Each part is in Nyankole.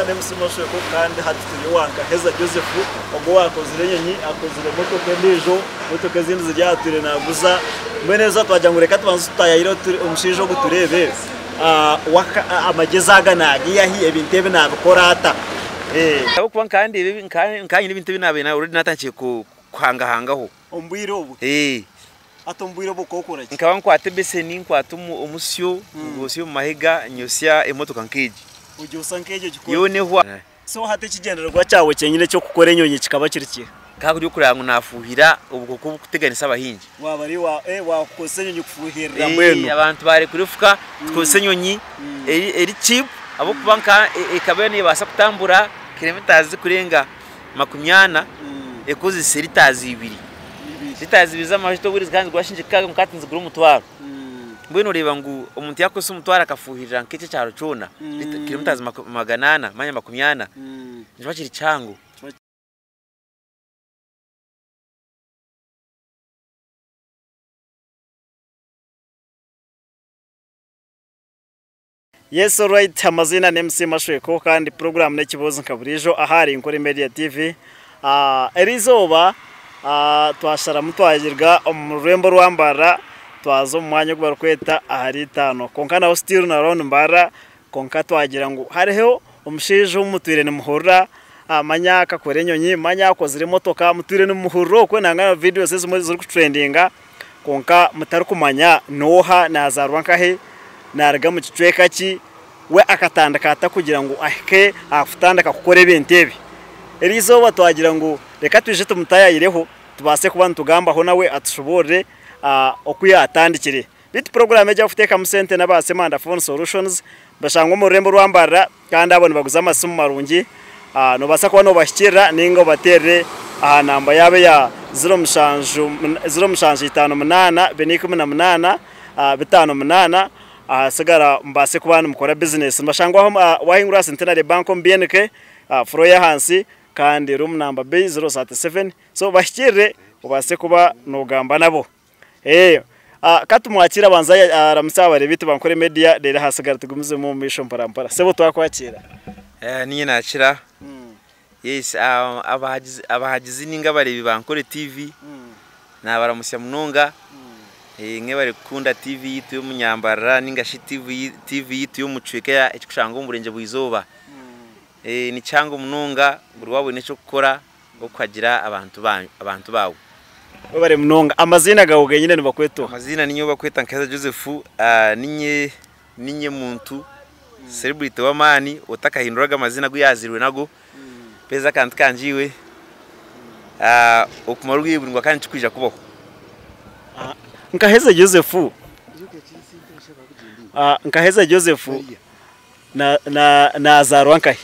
MC Mashweko kandi hati turi owa Nkaheza Joseph ogwo owakozire enyonyi akozire emotoka endiijo emotoka ezindi ziri aha atwire naaguza mbwenu ezo twagira ngu reka tubanze tutayayire omushaija ogu tureebe amagyezi aga naagiiha hi ebintu ebi naabikora ata. Ahabw'okuba nkaba ndeeba nkaba nyine ebintu ebi naabaire already naatandikire kuhangahangaho. Omu bwire obwo? Hati omu bwire obwo okaba okora ki? Nkaba nkwata ebeseni, nkwata omusyo, ngwosya omu mahega, nyosya emotoka nk'egi. Ogyosa nk'egi ogikora? Yoona ehwa. So hati ekigyendererwa kyawe kyenyine eky'okukora enyonyi kikaba kiri kiha? Kikaba kiri okureba ngu naafuuhira obukooko oburikuteganisa abahingi. Waaba ori waakukozesa enyonyi kufuuhirira mbwenu? Abantu baarekura efuka, tukozese enyonyi eri cheap ahabw'okuba nka ekaba neebaasa kutambura kilometres zirikurenga 40 ekozese litaazi ibiri. Litaazi ibiri z'amajuta obwire zikaba nizigura shilingi kikaaga kwonka hati nizigura omutwaro. Mbwenu oreeba ngu omuntu yaakukozesa omutwaro akafuuhirira nk'ekyo ekyaro kyona, kilometres 400 manya 40, nikiba kiri kihango. Yes alright amaziina ni MC Mashweko kandi puroguraamu n'ekibuuzo nka buriijo ahari Nkore Media TV. Eriizooba twasharamu twaruga omu rurembo rwa Mbarara twaza omu mwanya ogu barikweta ahari Itaano kwonka naho still na round Mbarara kwonka twagira ngu hariho omushaija ou mutwire nimuhurira manya akakora enyonyi manya akozire emotoka mutwire nimumuhurira okwe nangwa na videos ezimwe ezirikutrendinga Kwonka mutarikumanya n'oha, naazaarwa nkahi, naaruga mu kicweka ki, we akatandika ata kugira ngu ahike aha kutandika kukora ebintu ebi. Eri izooba twagira ngu reka twije tumutaayayireho tubaase kuba nitugambaho nawe atushoboorore oku yaatandikire. Beitu puroguraamu egi abarikuteekamu sente n'aba Semanda Phone Solutions bashangwa omu rurembo rwa Mbarara. Kandi abo nibaguza amasimu marungi. Noobaasa kuba noobahikiirira nainga obateerere aha namba yaabo eya 0758 418 58 ahasigara mubaase kuba nimukora bizinesi. Nibashangwa waahingura aha Centenary Bank omu BNK, floor y'ahansi kandi room number B037. So bahikiirire obaase kuba noogamba nabo. Ka tumwakiire abanze aramutsye abareebi baitu ba Nkore Media reero ahasigara tugumizemu omu maisho mpora mpora. Sebo twakwakiira. Niinye naakira. Yes, abahagizi nainga abareebi ba Nkore TV naabaramutsya munonga. Mwebare kukunda TV yaitu y'omunyambarara nainga shi TV yaitu y'omu kicweka ekirikushangwa omu Burengyerwa-izooba. Ni kihango munonga buri waaba oine eky'okukora okuhagira abantu baawe. Webare munonga. Amaziina gaawe genyine nibakweta oha? Amaziina ninyowe bakweta Nkaiza Joseph, ninye ninye muntu celebrity w'amaani otakahinduraga amaziina agu yazairwe nago, mpeereza akantu kangye iwe okumara obwire buraingwa kandi tikikwija kubaho. Nkaheza Joseph, Nkaheza Joseph Naazaarwa nkahi?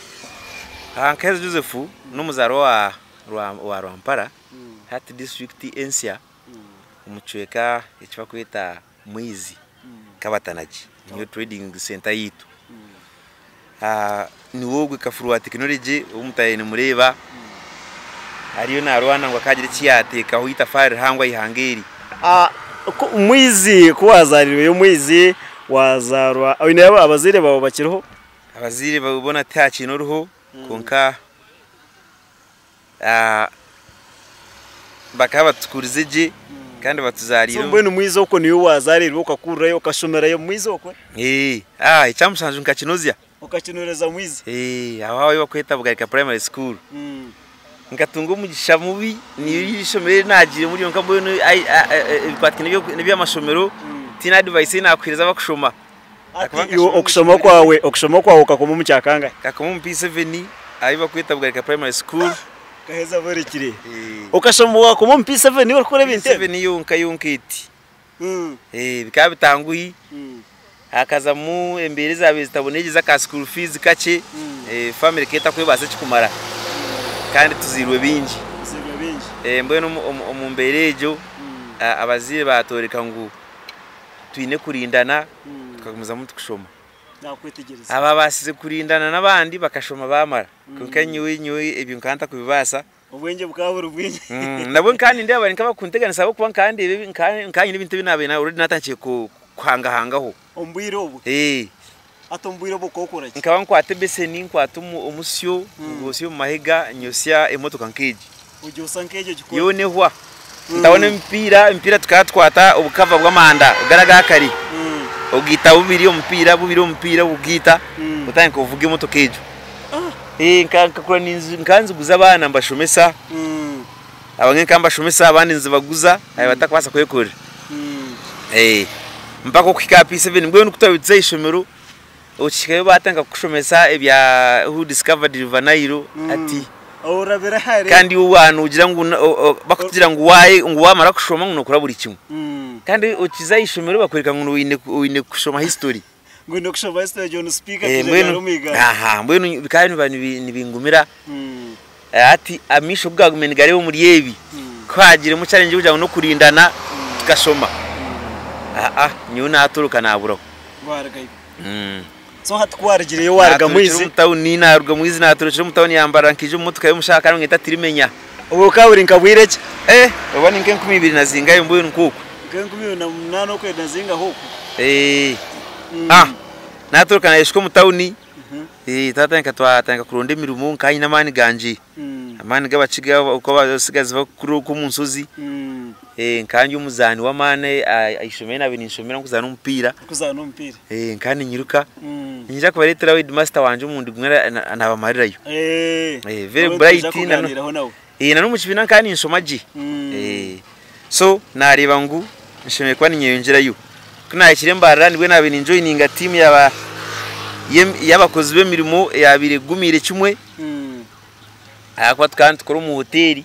Nkaheza Joseph n'omuzaarwa wa Rwampara hati disiturikiti ensya omu kicweka eki barikweta Mwizi Kabatanagi niyo trading centre yaitu. Niwe ogwe kafuru wa tekinologye ou mutaaire nimureeba ariyo naarwana ngu akaagira eki yaateekaho eitafaari rihango aha ihanga eri. Mwizi ku waazaariirweyo Mwizi waazaarwa oine abazaire baawe bakiriho? Abazaire boona tihakiine oriho kwonka bakaba batukurize gye kandi batuzaariire. So mbwenu Mwizi okwo niyo waazaariirwe okakurirayo okashomerayo Mwizi okwo? Ekyamushanju nkakinozya. Okakinoreza Mwizi? Aho ahu barikweta Bugarika Primary School. Nkatunga omugisha mubi niryo eishomero eri naagiiremu ryonka mbwenu ebikwatiraine n'eby'amashomero tihaine advice ei naakuheereza abarikushoma. Hati iwe okushoma kwawe okushoma kwawe okakoma omu kya kangahi? Nkakoma omu P7 ahu barikweta Bugarika Primary School. Okaheza buri Okashoma wakoma omu P7 orikukora ebintu ebi? P7 yonka yonka eti. Bikaba bitanguhi, hakazamu embeera ezaabaire zitabonire gye z'aka school fees kakye, family ekaba etarikwebaasa ekikumara kandi tuzairwe baingi. Mbwenu omu mbeera egyo, abazaire baatworeka ngu twine kurindana tukagumizamu turikushoma. Abaabaasize kurindana n'abandi bakashoma baamara kwonka nyowe ebyo nkaba ntarikubibaasa. Obwengye bukaba buri bwingi. Nabwo nkaba nindeeba bari nk'abakunteganisa ahabw'okuba nkaba ndeeba nkaba nyine ebintu ebi naabaire already naatandikire kuhangahangaho. Omu bwire obwo? Ee. Hati omu bwire obwo okaba okora ki? Nkaba nkwata ebeseni nkwata omusyo ngwosya omu mahega nyosya emotoka nk'egi. Ogyosa nk'egi ogikora? Yoona ehwa. Ntaho n'emipiira, emipiira tukaba tukwata obukava bw'amanda gari aga kare, ogaita bubiri omupiira bubiri omupiira obugaita otandika ovuga emotoka egyo. Nkakura nkaba nziguza abaana mbashomesa, abamwe nkaba mbashomesa abandi nzibaguza abatakubaasa kwekorera. Mpaka okuhika aha P7 mbwenu ku twabire tuza aha ishomero okihikayo baatandika kukushomesa ebya who discovered river Nile ati Orabire hare. Kandi iwe waaba noogira ngu bakutugira ngu ngu waamara kushoma ngu nookora buri kimwe. Kandi okiza aha ishomero bakworeka ngu oine kushoma history. Ngu oine kushoma history John Speke akaija yaara omu igana. Aha, mbwenu bikaba nibiba nibingumira. Hati amaisho ku gaagumire nigareeba omuri ebi, ku haagiiremu challenge y'okugira ngu n'okurindana tukashoma, aa nyowe naatoroka naaburaho. Waarugayo. So hati ku waarugireyo waaruga Naaturukira Mwizi. omu tawuni, naaruga Mwizi naaturukira omu tawuni ya Mbarara nkaija omu motoka y'omushaija akaba nangyeeta Tirimenya. Obwo bukaba buri nka bwire ki? Eh, oba ni nk'enkumi ibiri na zingahe mbwenu nk'okwo. Nk'enkumi ibiri na munaana okwenda zingahe okwo. Eh, ah, naatoroka naayeshusha omu tawuni. Twatandika twatandika kuronda emirimo nkaba nyine amaani gangye, amaani g'abakiga oku abatsigazi barikukura okwo omu nshozi, nkaba ndi omuzaani w'amaani aha ishomero ahu naabaire ninshomera ndikuzaana omupiira, nkaba ninyiruka, niinyija kubareeteraho heedimasita wangye omurundi gumwe naabamarirayo, very bright na n'omu kibiina nkaba ninshoma gye, so naareeba ngu nshemereire kuba ninyeyongyerayo. Ku naahikire Mbarara nibwo naabaire ninjoyininga tiimu y'abakozi b'emirimo eyaabaire egumiire kimwe ahakuba tukaba nitukora omu hoteeri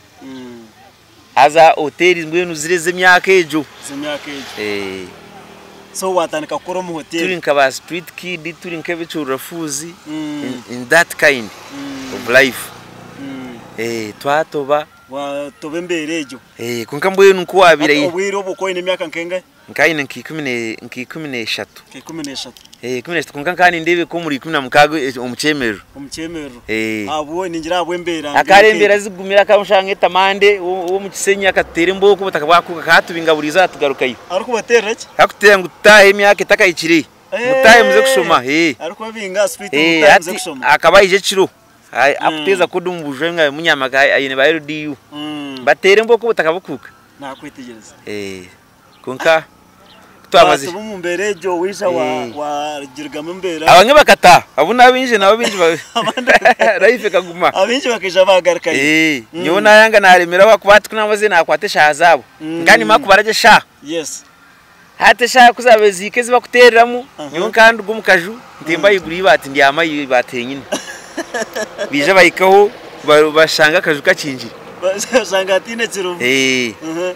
haza hoteeri mbwenu ziri ez'emyaka egyo. Ez'emyaka egyo. So waatandika kukora omu hoteeri. Turi nka ba street kid, turi nk'ebicururafuuzi in that kind of life. Twatoba. Waatoba embeera egyo. Kwonka mbwenu ku waabaire. Hati obwire obwo okaba oine emyaka nk'engahi? Nkaba nyine nka 13. Nka 13. 13 kwonka nkaba nindeebeka omuri 16 omu kyemerero. Omu kyemerero. Ahabwe ningira ahabw'embeera mbi. Hakaba hariho embeera zigumire hakaba omushana nk'etamande ow'omu Kisenyi akatuteera embooko obutaka bwakuuka akatubinga buri izooba tugarukayo. Arikubateerera ki? Arikututeera ngu tutaahe emyaka etakahikire. Mutaahe muze kushoma. Arikubabinga aha street ngu mutaahe muze kushoma. Akaba aija ekiro akuteeza kodi omu buju ngu munyama aine ba LDU. Bateera embooko obutaka bukuuka. Nakwetegyereza. Kwonka ku twamazire. Waatuba omu mbeera egyo waija wagirugamu embeera. Abamwe bakataaha abu n'abaingi nabo baingi life ekaguma. Abaingi bakaija baagarukayo. Nyowe naayanga naaremeraho ahakuba hati ku naamazire naakwata eshaaha zaabo. Nkaba nimmanya kubara gye eshaaha. Yes. Hati eshaaha ku zaabaire zihika ezi bakuteereramu, nyowe nkaba nduga omu kaju ntemba ahaiguru y'eibaati mbyama aha ibaati henyine. Baija bahikaho bashanga akaju kakingire. Bashanga hataine kirimu.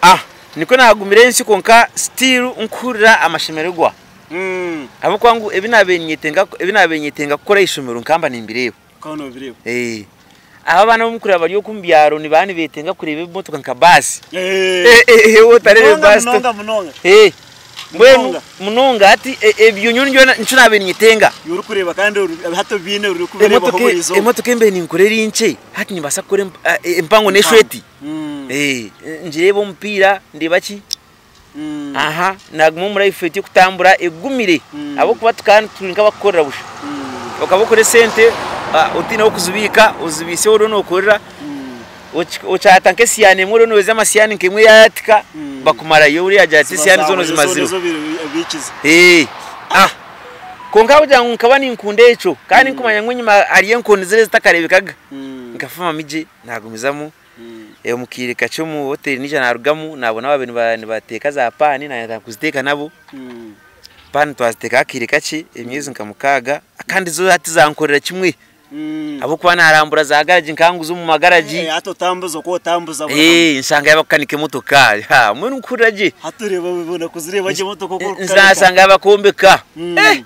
Ah nikwo nagumire ensyo kwonka still nkuhurira amashemererwa ahabw'okuba ngu ebi nabaire ninyetenga ebi nabaire ninyetenga kukora ah'eishomero nkaba mba nimbireeba. Okaba nobireeba. Abo abaana abu murikureeba bari oku omu byaro nibaba nibetenga kureeba emotoka nka baasi. Iwe otareeba Munonga baasi munonga munonga. Mbwenu Munonga. munonga hati ebyo nyowe nikyo nabaire ninyetenga. Iwe orikureeba kandi hati obiine orikubireebaho Emotoka buri izooba. emotoka ei mbaire ninkora eri nkye hati nimbaasa kukora empango n'eshweti. Ngireebe omupiira ndeeba ki aha naguma omu life eti y'okutambura egumire ahabw'okuba tukaba turi nk'abakukorera busha okaba okora esente otiine ah'okuzibiika ozibiise oriyo nookorera okyata nk'esiyaani emwe oriyo nooyoza amasiyaani nk'emwe yaayatika bakumarayo oriya yaagira ati esiyaani zoona ozimazire kwonka ahabw'okugira ngu nkaba ninkunda ekyo kandi nkumanya ngu enyima hariyo enkoni ziriya ezitakareebekaga nkafamamu gye naagumizamu. Omu kaire kakye omu hoteri naija narugamu nabona ababaire nibateeka za paani nayenda kuziteeka nabo, paani twaziteekaho akaire kakye emyezi nka mukaaga kandi zo hati zankorera kimwe ahabw'okuba narambura za garagi nkanguza omu magaragi Hati otambuza oku otambuza buri hamwe. nshangayo abakukanika emotoka mbwenu nkuhurira gye. Hati oreeba obona kuzireeba gye emotoka oku orikukanika. Nashangayo abakwombeka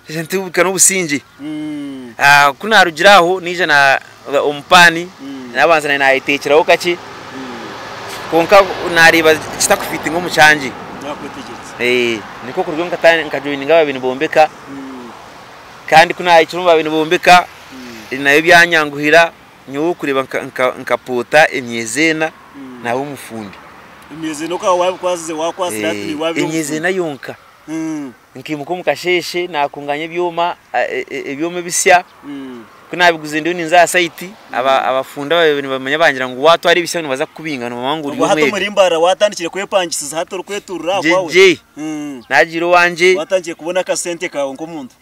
ntibika n'obusingye. Ku narugire aho naija na omu paani nabanza nayetekyeraho kakye kwonka nareeba kitakufitinga omu kyangye nikwo kurugayo nkajoyininga ababaire nibombeka kandi ku nahikire omu babaire nibombeka nabyo byanyanguhira nyowe kureeba nkapoota emyezi ena naba omufundi. Emyezi ena okaba wabikwasize wakwasire hati niiwe wabire Emyezi omufundi. ena yonka. Nkaimuka omu kasheeshe naakunganya ebyoma ebyoma ebisya. Ku naabiguze ndiyo ninza aha sayiti, abafundi abaabaire nibamanya bangira ngu waatwara ebisya nibaza kukubinga noomanya ngu ori Obwo hati omwega. omuri Mbarara waatandikire kwepangisiza hati orikwetuurira aha kwawe? Gye naagiire owangye. Waatandikire kubona akasente kaawe nk'omuntu?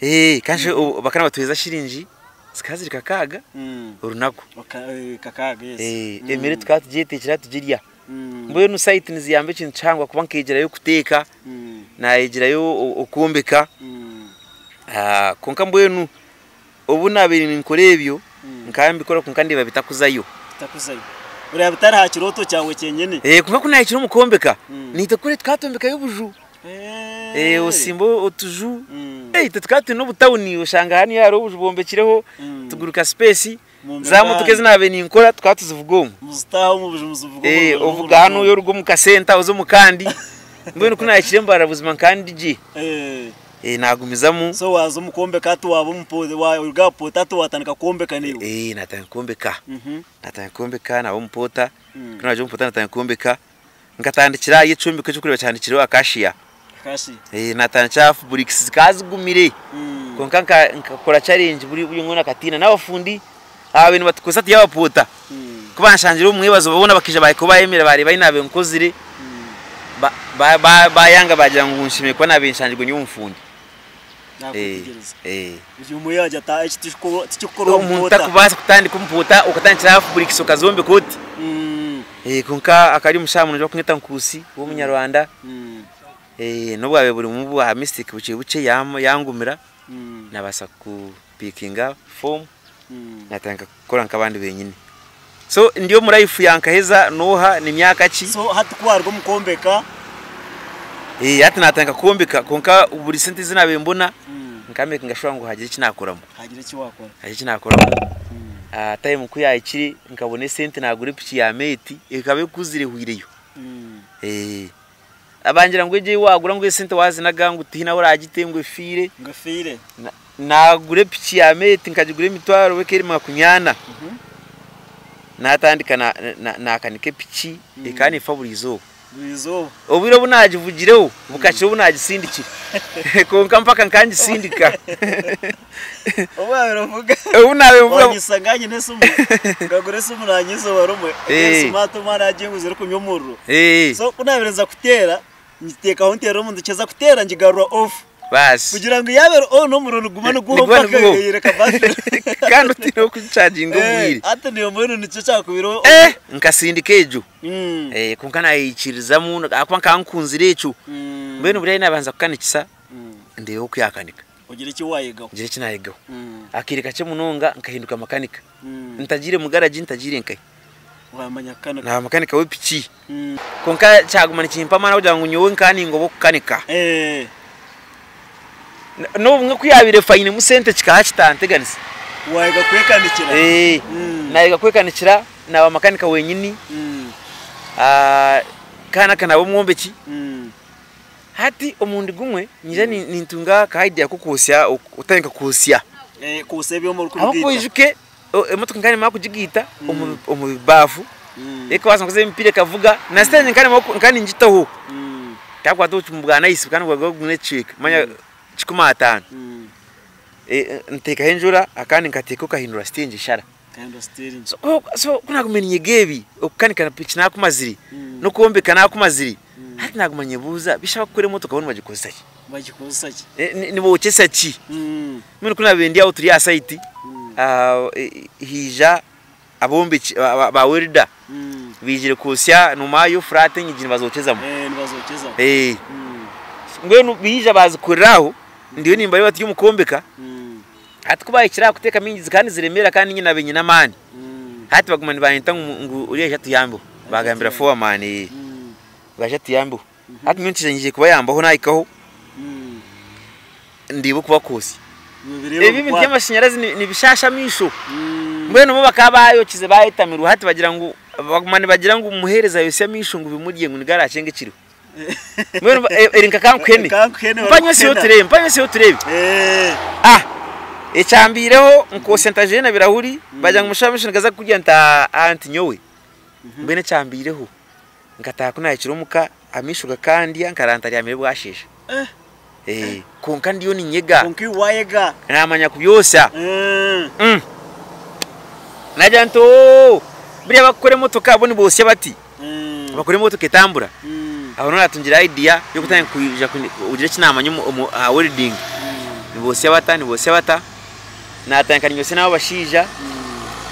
Kandi shi bakaba nibatuheereza shiringi zikaba ziri kakaaga orunaku. Kakaaga yes. Emere tukaba tugyeteekyera tugirya. Mbwenu sayiti niziyamba ekintu kihango ahakuba nkeegyerayo kuteeka, naayegyerayo okwombeka. Kwonka mbwenu obu naabaire ninkora ebyo, nkaba mbikora kwonka ndeeba bitakuzayo. Bitakuzayo. Oreeba bitari aha kirooto kyawe kyenyine. Kwonka ku naahikire omu kwombeka, naitwe kuri tukaba twombekayo obuju. Otsimba otuju, itwe tukaba twine obutawuni oshanga hanu hariho obuju bwombekireho, tuguruka sipeesi. Za motoka ezi naabaire ninkora tukaba tuzivuga omu. Muzitaaha omu buju muzivuga omu rubaju Ovuga hanu oruga omu kasenta oza omu kandi. Mbwenu ku naahikire Mbarara buzima nkaba ndi gye. Naagumizamu. So waaza omu kwombeka hati waaba omupoota waaruga aha bupoota hati waatandika kwombeka naiwe? Naatandika kwombeka. Naatandika kwombeka naaba omupoota. Ku naagira omupoota naatandika kwombeka. Nkatandikira aha ekyombeko ekyokureeba kihandikireho Acacia. Natandikira aha bricks zikaba zigumire kwonka nkakora challenge buri omwe akatiina n'abafundi ababaire nibatukozesa turi abapoota ku banshangire omu mwebazo boona bakaija bahika ahu bayemerera bareeba ahu naabaire nkozire bayanga bagira ngu nshemereire kuba naabaire nshangirwe ndi omufundi. Omuntu takubaasa kutandika omupoota okatandikira aha bricks okazombeka oti. Kwonka akaba ari omushaija murungi barikumweta Nkuusi w'omunyarwanda. N'obu bwabaire burimu bwa mistake bukye bukye yangumira nabaasa kupikinga form natandika kukora nk'abandi benyini. So ndi omu life ya nkaheza nooha ni myaka ki? So hati ku waaruga omu kwombeka? Hati natandika kwombeka kwonka buri sente ezi naabaire mbona nka makinga sure ngu hagira eki naakoramu. Hagira eki waakora. Hagira eki naakoramu. Time ku yaahikire nkabona esente naagura epiki ya meeti ekaba ekuzire ehwireyo. Abangira ngu egyo ei waagura ngu esente waazinaga ngu tihaine ahu oraagite ngu efiire. Ngu efiire. Naagura epiki ya meeti nkagigura emitwaro eka eri makumi ana. Naatandika naakanika epiki ekaba neefa buri izooba. Buri izooba. Obwire obu naagivugireho bukakira obu naagisindikire. Kwonka mpaka nkangisindika. Obu waabaire ovuga. Obu naabaire nvuga. Wanyisa nka nyine esimu, nkagura esimu naanye eizooba rimwe, esimu hati omwana yaaginguza erikunywa omuriro. So ku naabaire nza kuteera, ngiteekaho nteera omuntu nkyeza kuteera ngigarura off. Baasi. Kugira ngu yaaba eri on omuriro niguma niguhwa Niguba mpaka niguhwa. eyereka battery. Kandi otaine okugichaginga omu bwire. Hati niiwe mbwenu nikyo kyakubireho. Nkasindika egyo. Kwonka nayeikiririzamu ahakuba nkaba nkunzire ekyo. Mbwenu buriya nabanza kukanikisa ndeebe oku yakanika. Ogire eki waayegaho. Ngire eki naayegaho. Akaire kakye munonga nkahinduka makanika. Ntagiire mu garagi, ntagiire nkahi. Waamanya kukanika. Naaba makanika w'epiki. Kwonka kyaguma nikimpa amaani ahabw'okugira ngu nyowe nkaba ningoba okukanika. N'obumwe ku yaabaire efa ainemu sente kikaba kitanteganisa. Waayega kwekanikira. Naayega kwekanikira, naaba makanika wenyini. Kandi naba omwombeki. Hati omurundi gumwe nyija nintunga aka idea k'okwosya kutandika kwosya. Kwosya ebyoma orikubigaita. Ahabw'okuba oijuke emotoka nkaba nimara kugigaita omu bibaafu ekabaasa kuza emipiira ekavuga na siteegi nkaba ningitaho. Nkakwata obucumu bwa nayisi bukaba nibwaruga bwine ekicweka manya kikumi ataano. Nteekaho enjura akandi nkateekaho kahindura siteegi eshara. So ku naagumire niinyega ebi, okukanika piki naakumazire, n'okwombeka naakumazire, hati naaguma ninyebuuza bishi abakukora emotoka bo nibagikozesa ki? Nibokyesa ki? Mbwenu ku naabaire ndi aho turi aha sayiti, haija abombeki ba welda baijire kwosya noomanya furaati enyigi nibazokyezamu. Mbwenu baija baazikorera aho, ndiyo nimbareeba turi omu kwombeka. Hati ku baahikire aha kuteekamu enyigi zikaba niziremeera kandi nyine naabaire nyine amaani. Hati baguma nibanyeta ngu oriya aije atuyambeho. Baagambira foreman ngu aije atuyambeho. Hati nyowe nkaija nyije kubayambaho naahikaho ndeebe oku bakwosya. Ebi ebintu by'amashanyarazi nibishaasha amaisho. Mbwenu bo bakaba baayokize baayetamirwe hati bagira ngu baguma nibagira ngu omuheereza ayosye amaisho ngu bimurye ngu nibwo araakyenge ekiriho. Mbwenu eri nka kankuhene. Kankuhene Mpa nyosyeho tureebe, mpa nyosyeho tureebe. Ah! Ekyambaireho nkosya ntajwaire na birahuri, bagira ngu mushaho amaisho nigaza kukurya nti aa nti nyowe. Mbwenu ekyambaireho, nkataaha ku naahikire omuka, amaisho gakandya nkarara ntaryamire bwasheesha. Eh, kwonka ndiyo ninyega. Kwonka iwe wayega. Namanya kubyosya. Mm. Nagira nti oo buriya abakukora emotoka bo nibosya bati. Bakora emotoka etambura. Aho niho natungira idea y'okutandika kwija kugira eki namanya omu aha welding. Nibosya bata, nibosya bata. Natandika ninyosya n'abo bashaija,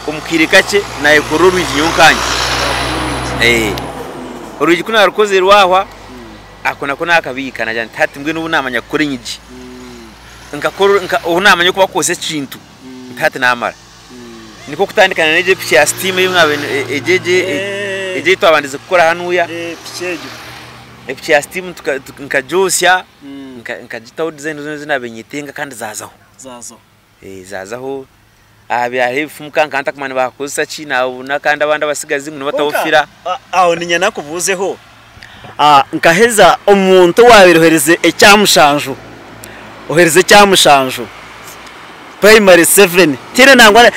omu kaire kakye nayekorera orwigi nyowe nkanye. Orwigi ku narukozire rwahwa, ako nako nakabiika nagira nti hati mbwenu obu namanya kukora enyigi, nkakora obu namanya oku bakwosya ekintu, nti hati namara. Nikwo kutandika na n'egyo epiki ya sitiima ei mwabaire egyo egyo egyo ei twabandize kukora hanuya. Epiki egyo. Epiki ya sitiimu nkagyosya, nkagitaho design zoona ezi naabaire ninyetenga kandi zaazaho. Zaazaho. Zaazaho. Aha hariho ebifumuka nkaba ntakumanya nibakozesa ki naabona kandi abandi abatsigazi ngu nibataho Kwonka fira. aho niinyenda nkubuuzeho, nkaheza omuntu owaabaire oherize ekyamushanju, oherize ekyamushanju, primary seven, tihaine nangwa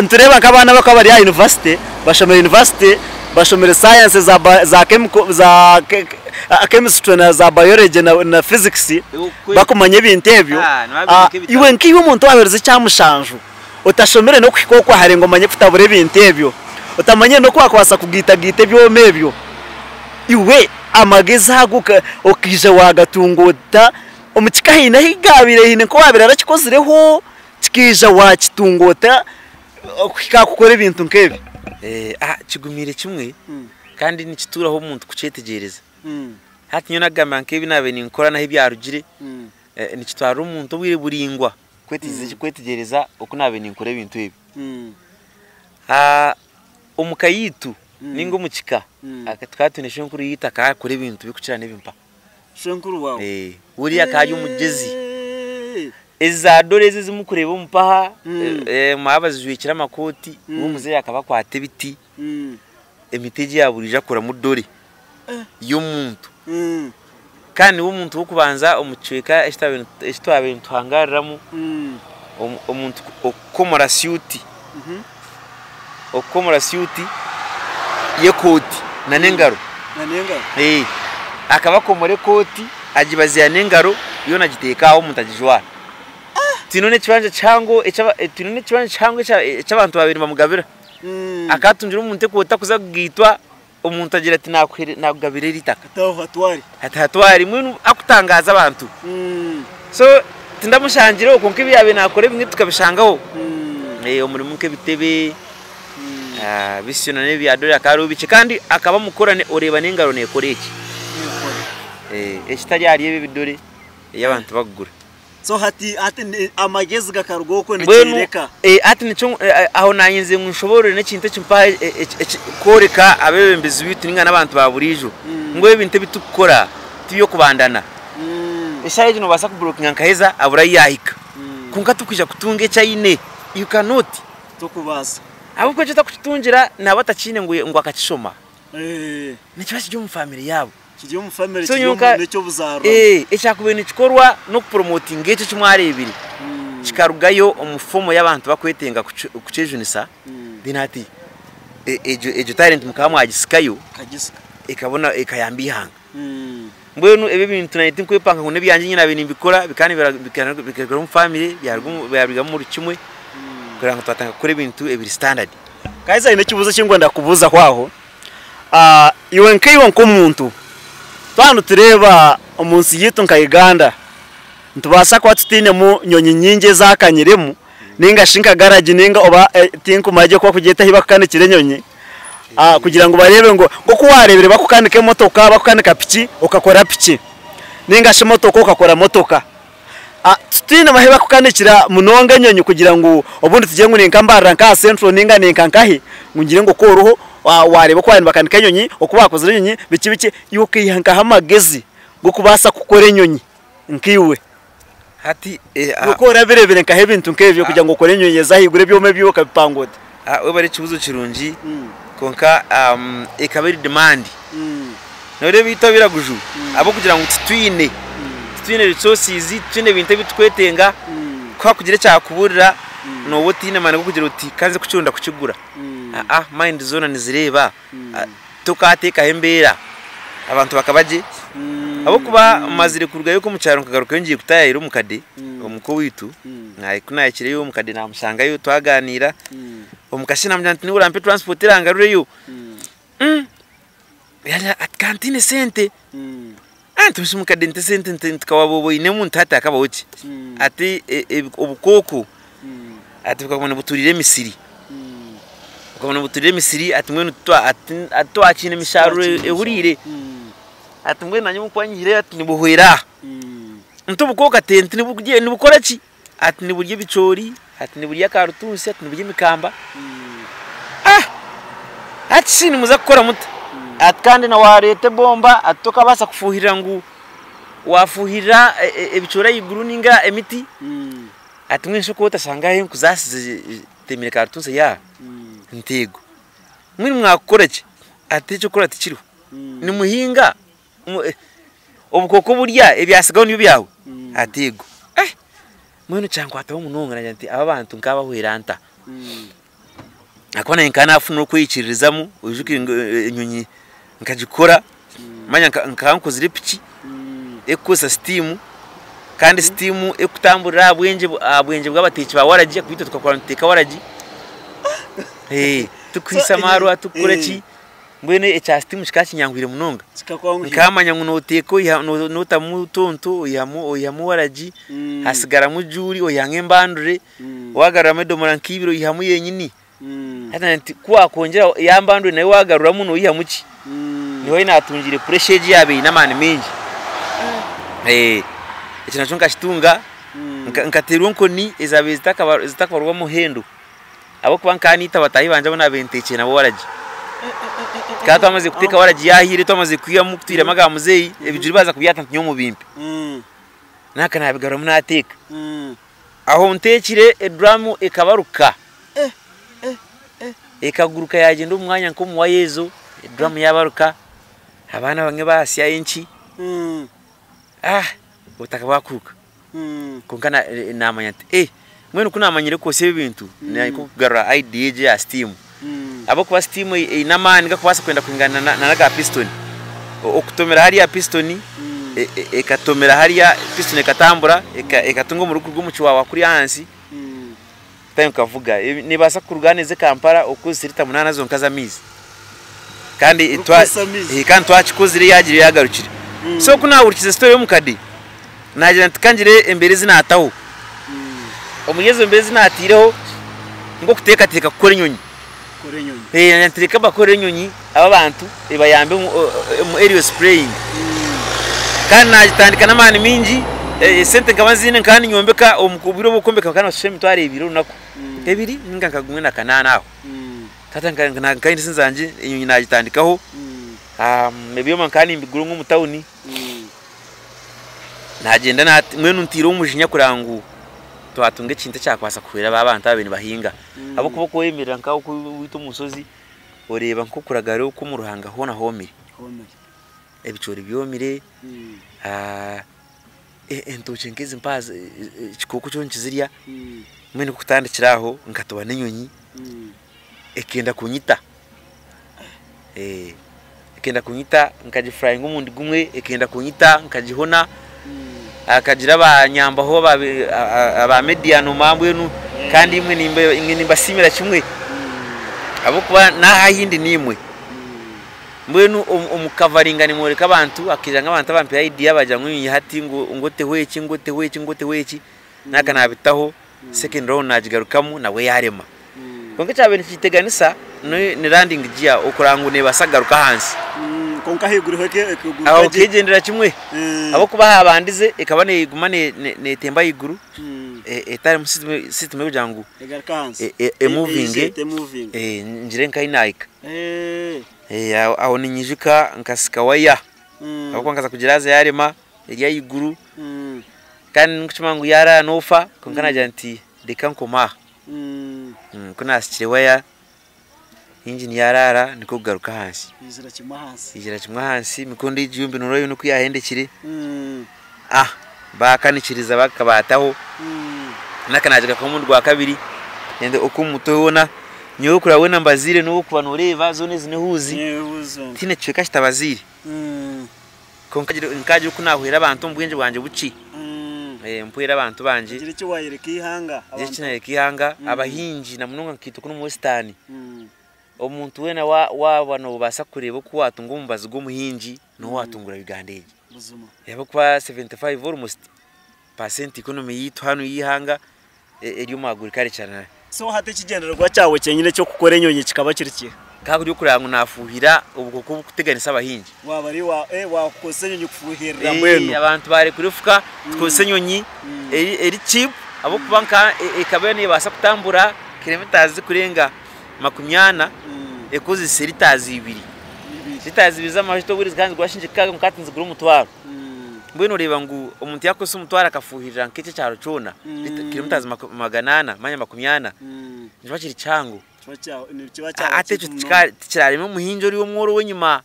nitureeba nk'abaana abarikuba bari aha yunivasite, bashomire yunivasite, bashomire sayansi za za chemical za chemistry na za biology na physics, bakumanya ebintu ebyo, iwe nkaiwe omuntu owaabaire ekyamushanju, otashomire n'okuhika okwo hare ngu omanye kutabura ebintu ebyo, otamanyire n'oku waakubaasa kugaitagaita ebyoma ebyo, iwe amagezi ago okaija waagatunga ota? Omu kika haine ahu gaabaire haine nk'owaabaire arakikozireho, kikaija waakitunga ota okuhika aha kukora ebintu nk'ebyo? Kigumiire kimwe kandi nikituuraho omuntu kukyetegyereza. Hati nyowe nagamba nk'ebi naabaire ninkora n'ahu byarugire, nikitwarira omuntu obwire buraingwa kwetegyereza oku naabaire ninkora ebintu ebi. Omu ka yaitu nainga omu kika, tukaba twine shwenkuru yaitu akaba arakora ebintu birikukira n'ebimpa. Shwenkuru waawe? Buriya akaba ari omugyezi. Ezi za dora ezi ezi murikureeba omu mpaha, mwaba bazijwekire amakooti, we omuzeeyi akaba akwata ebiti, emiti egi ya buriijo akoramu dore y'omuntu. Kandi niwe omuntu w'okubanza omu kicweka eki twabaire nituhangaariramu, omuntu okukomora syuti, okukomora syuti y'ekooti n'engaro. Akaba akomora ekooti agibaziira n'engaro yoona agiteeka aho omuntu agijwara. Twine n'ekibanja kihango twine n'ekibanja kihango eki abantu baabaire nibamugabira. Akaba atungira omuntu ekooti arikuza kugaitwa, omuntu agira ati naakugabira eri itaka. Ati hatware mbwenu arikutangaaza abantu. So tindamushangireho kwonka ebi yaabaire naakora ebimwe tukabishangaho. Omurimu nk'ebitebe, bisyo na n'ebya dora hakaba hariho bikye kandi akaba amukora oreeba n'engaro neekora eki. Ekitari ahari ebi ebidore ebi abantu bakugura. So hati hati amagezi gakaruga okwo Mbwenu nikyoreka. hati nikyo aho nayenzire ngu nshoboorore n'ekintu eki mpaha kworeka abeebembezi baitu nainga n'abantu ba buriijo ngu ebintu ebi turikukora ti by'okubandana. Eshaaha egi noobaasa kuburokinga nkaheza abure ahu yaahika kwonka turikwija kutunga eki aine, you cannot. Tokubaasa. Ahabw'okuba eki otarikukitungira naaba atakiine ngu akakishoma. Nikiba kiri omu famire yaabo. Kiri omu famire So kiri nyowe omu n'eky'obuzaarwa. Ekyakubaire nikikorwa n'okupromotinga ekyo eki mwareebire kikarugayo omu fomu y'abantu bakwetenga kukyejunisa then hati egyo talent mukaba mwagisikayo Mukagisika. ekabona ekayamba eihanga. Mbwenu ebi ebintu naanye tinkwepanga ngu n'ebyangye nyine naabaire nimbikora bikaba nibiraruga omu famire byarugamu buri kimwe kureeba ngu twatandika kukora ebintu ebiri standard. Kaiza haine ekibuuzo eki ndikwenda kukubuuzaho aho. Iwe nkaiwe nk'omuntu, twaba nitureeba omu nsi yaitu nka Uganda, nitubaasa kuba tutainemu nyonyi nyingi ezakanyiremu nainga shi nka garagi nainga oba tinkumanya gye oku barikugyeta ahu barikukanikira enyonyi, kugira ngu bareebe ngu nk'oku waareebire barikukanika emotoka, barikukanika piki okakora piki nainga shi motoka okakora motoka. Titwine ahu barikukanikira munonga enyonyi kugira ngu obundi tugire ngu ninka Mbarara nka aha Central ninga ninka nkahi ngu ngire ngu oku oriho waareeba oku baabaire nibakanika enyonyi, oku baakozire enyonyi biki biki, iwe okaiha nkahe amagezi g'okubaasa kukora enyonyi nkaiwe? Hati Iwe ku orabireebire nkahe ebintu nk'ebyo kugira ngu okore enyonyi ez'ahaiguru ebyoma ebyo okabipanga ota? Webare ekibuuzo kirungi kwonka ekaba eri demand. Nooreeba itwe abairaguju ahabw'okugira ngu titwine, titwine resources, titwine bintu ebi turikwetenga, ku hakugira ekyakuburira nooba otaine maani g'okugira oti ka nze kukironda kukigura. Aa mind zoona nizireeba, tokaateekaho embeera abantu bakaba gye, Ahabw'okuba mazire kurugayo omu kyaro nkagarukayo ngiye kutaayayira omukade omuka owaitu, ku naahikireyo omukade naamushangayo twagaaniira, omukasheeshe naamugira nti niiwe orampe transport erangarureyo. Yaagira ati ka ntiine sente. Nti busha omukade nti esente nti ka waaba oinemu nti hati hakabaho ki? Ati obukooko ati bukaguma nibuturira emisiri. Bukaguma nibuturira emisiri ati mbwenu titwakiine mishaaruro ehuriire. Ati mbwenu naanye obu nkuba nyihireyo ati nibuhwera aha. Nti obukooko ati nti nibukora ki? Ati niburya ebicoori, ati niburya karutuusi, ati niburya emikamba. Ah! Hati shi nimuza kukora muta? Ati kandi na waareeta ebomba ati tokabaasa kufuuhirira ngu waafuuhirira ebicoori ahaiguru nainga emiti. Ati mbwenu shi oku otashanga ahu enku zaasize zitemire karutuusi eri aha? Nti eego. Mbwenu mwakukora ki? Ati eky'okukora tikiriho. Nimuhinga obukooko burya ebyatsigaho nibyo byawe? Ati eego. Eh! Mbwenu kyankwataho munonga nagira nti aba abantu nkabahwera nta? Ahakuba naanye nkaba nafuna okweyikiririzamu oijuke ngu enyonyi nkagikora manya nkaba nkozire epiki erikukozesa sitiimu kandi sitiimu erikutamburira aha bwengye aha bwengye bw'abateeki ba waragi ahakuba itwe tukakura nituteeka waragi turikuhiisa amaarwa turikukora ki. Mbwenu ekya sitiimu kikaba kinyanguhire munonga. Nkamanya ngu noteeka oiha notamu tonto oihamu oihamu waragi hasigaramu juuri oihamu embandure wagaruramu edomora nk'ibiri oihamu yenyini. Hati nti ku wakwongyera ya mbandure nayo wagaruramu noihamu ki? Niho ahi natungiire puresha egi eyabaire eine amaani maingi. Ekyo nakyo nkakitunga, nkateerwa enkoni ezabaire zitakubarwa muhendo. Ahabw'okuba nkaba naita bataahi bangye abu naabaire nteekire nabo waragi. Tukaba twamazire kuteeka waragi yaahiire twamazire kwihamu twihiremu aga muzeeyi, ebijuri baaza kubyata nti nyowe mubimpe. Naaka naabigaruramu naateeka. Aho nteekire eduraamu ekabaruka, ekaguruka yaagyenda omu mwanya nk'omu waya ezo, eduraamu yaabaruka, abaana bamwe baasya enki, obutaka bwakuuka. Kwonka naamanya nti eh mbwenu ku naamanyire kwotsya ebi bintu naahika kugarura idea egi eya sitiimu. Ahabw'okuba sitiimu eine amaani gakubaasa kwenda kwingana n'aga pisitoni. Okutomera hariya pisitoni ekatomera hariya pisitoni ekatambura ekatunga omuriro gurikuruga omu kiwawa kuriya ahansi time ekavuga. Neebaasa kuruga hanu eze Kampala okukozesa lita munaana zonka z'amaizi. Kandi twakikozire yaagira yaagarukire. So ku naahurikize story y'omukade. Naagira nti ka ngire embeera ezi naataho. Omuri ezo mbeera ezi naataireho nk'okuteekateeka kukora enyonyi. Naagira nti reka mbakore enyonyi aba abantu ebayambe omu aerial spraying. Kandi naagitandika n'amaani maingi, esente nkaba nziine nkaba ninyombeka omu bwire obw'okwombeka bakaba nibashashura emitwaro ebiri orunaku, ebiri nainga nka gumwe na kanaana aho. Hati nkaba nyine esente zangye enyonyi naagitandikaho, ebyoma nkaba nimbigura omwo omu tawuni. Naagyenda mbwenu ntiireho omujinya kureba ngu twatunga ekintu ekyakubaasa kuhwera aba abantu ababaire nibahinga. Ahabw'okuba oku oyemerera nkawe oku owaitu omu nshozi, oreeba nk'okuragara oku omu ruhanga hoona hoomire. Ebicoori byomire, entookye nk'ezi mpaha ekikooko kyo nikizirya, mbwenu kutandikira aho nkatoba n'enyonyi ekenda kunyita. Ekenda kunyita nkagifurayinga omurundi gumwe, ekenda kunyita nkagihona, hakagira abanyambaho aba media noma mbwenu kandi imwe nimbasiimira kimwe ahabw'okuba n'aha ahi ndi niimwe. Mbwenu omu kukavaringa nimworeka abantu hakaija nk'abantu abampaire idea baagira ngu nyowe hati ngu oteho eki ngu oteho eki ngu oteho eki, naaka naabitaho. Second round nagigarukamu nabwo yarema. Kwonka ekyabaire nikiteganisa ni landing gear okureba ngu nebaasa kugaruka ahansi. Kwonka ahaiguru ho ekaguruka Aho gye. ekegyendera kimwe ahabw'okuba ahabandize ekaba neguma netemba ahaiguru etarimu system erikugira ngu Egaruke ahansi. emuvinge Emuvinge. ngire nkahi nahika. Aho ninyijuka nkasika waya ahabw'okuba nkaza kugiraaza yarema eri ahaiguru. Kandi ndikukimanya ngu yaaraara noofa kwonka naagira nti reka nkome aha. Ku naasikire waya ingini yaaraara nikwo kugaruka ahansi. Yaizira kimwe ahansi emikondo egi yombi nooreeba yoona oku yaahendekire. Baakanikiriza baataho naka naagigarukaho omurundi gwa kabiri oku omu mutwe hoona nyowe kureba weena mbaziire n'obu orikuba nooreeba zoona ezi n'ehuuzi tihaine kicweka kitabaziire. Kwonka nkagira oku naahwera abantu omu bwengye bwangye bukye. Mpwere abantu bangye. Ogire eki waayereka eihanga. Ngire eki naayereka eihanga. Abahingi na munonga nkaitwe kunu omu Western, omuntu weena waaba noobaasa kureeba oku waatunga omubazi gw'omuhingi, niho waatungura Uganda egi. Ahabw'okuba 75 almost percent economy yaitu hanu y'eihanga eri omu agriculture. So hati ekigyendererwa kyawe kyenyine eky'okukora enyonyi kikaba kiri kiha? Kikaba kiri okureba ngu nafuuhira obukooko oburikuteganisa abahingi. Waaba ori wakukozesa enyonyi kufuuhirira mbwenu. Abantu baarekura efuka tukozese enyonyi eri cheap ahabw'okuba nka ekaba neebaasa kutambura kilometres zirikurenga 40 ekozese litres ibiri. Litres ibiri z'amajuta obwire zikaba nizigura shilingi kikaaga kwonka hati nizigura omutwaro. Mbwenu oreeba ngu omuntu yaakukozesa omutwaro akafuuhirira nk'ekyo ekyaro kyona, kilometres 400 manya 40, nikiba kiri kihango. Hati ekyo tikiraarema omuhingi ori omworo ow'enyima.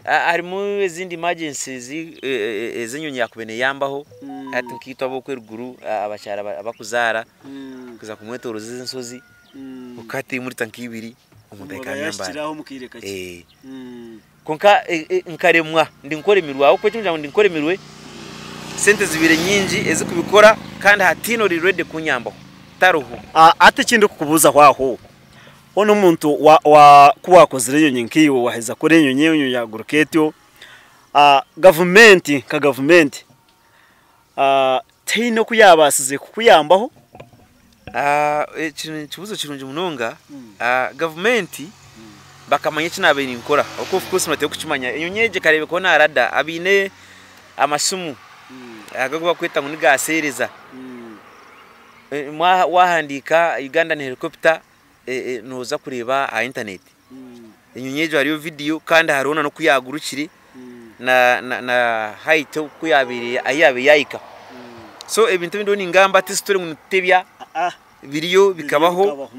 Harimu ezindi emergencies ezi enyonyi yaakubaire neeyambaho, hati nkaitwe ab'okwo eruguru abakyara abakuzaara kuza kumwetooroza ezi enshozi, kwonka hati emurita nk'ibiri omuntu ahika aha Mbarara. Kwonka nkaremwa ndi nk'oremirwe ahabw'okuba ekirikugira ngu ndi nk'oremirwe, sente zibaire nyingi ezikubikora kandi hataine ori ready kunyambaho, tariho. Hati eki ndikukubuuzaho aho, hoona omuntu ku waakozire enyonyi nkaiwe waaheza kukora enyonyi enyonyi yaaguruka etyo, gavumenti nka gavumenti tihaine oku yaabaasize kukuyambaho? Eki n'ekibuuzo kirungi munonga. Gavumenti bakamanya eki naabaire ninkora ahabw'okuba of course nibateekwa kukimanya. Enyonyi egi ekareebekaho na rada abaine amasimu agu agu barikweta ngu ni ga seereza. Waahandiika Ugandan helicopter nooza kureeba aha intaneti. Enyonyi egyo hariyo vidiyo kandi hariho na n'oku yaagurukire na na height oku yaabaire ahu yaabaire yaahika. So ebintu ebi ndiho ningamba ti story ngu nitutebya, biriyo bikabaho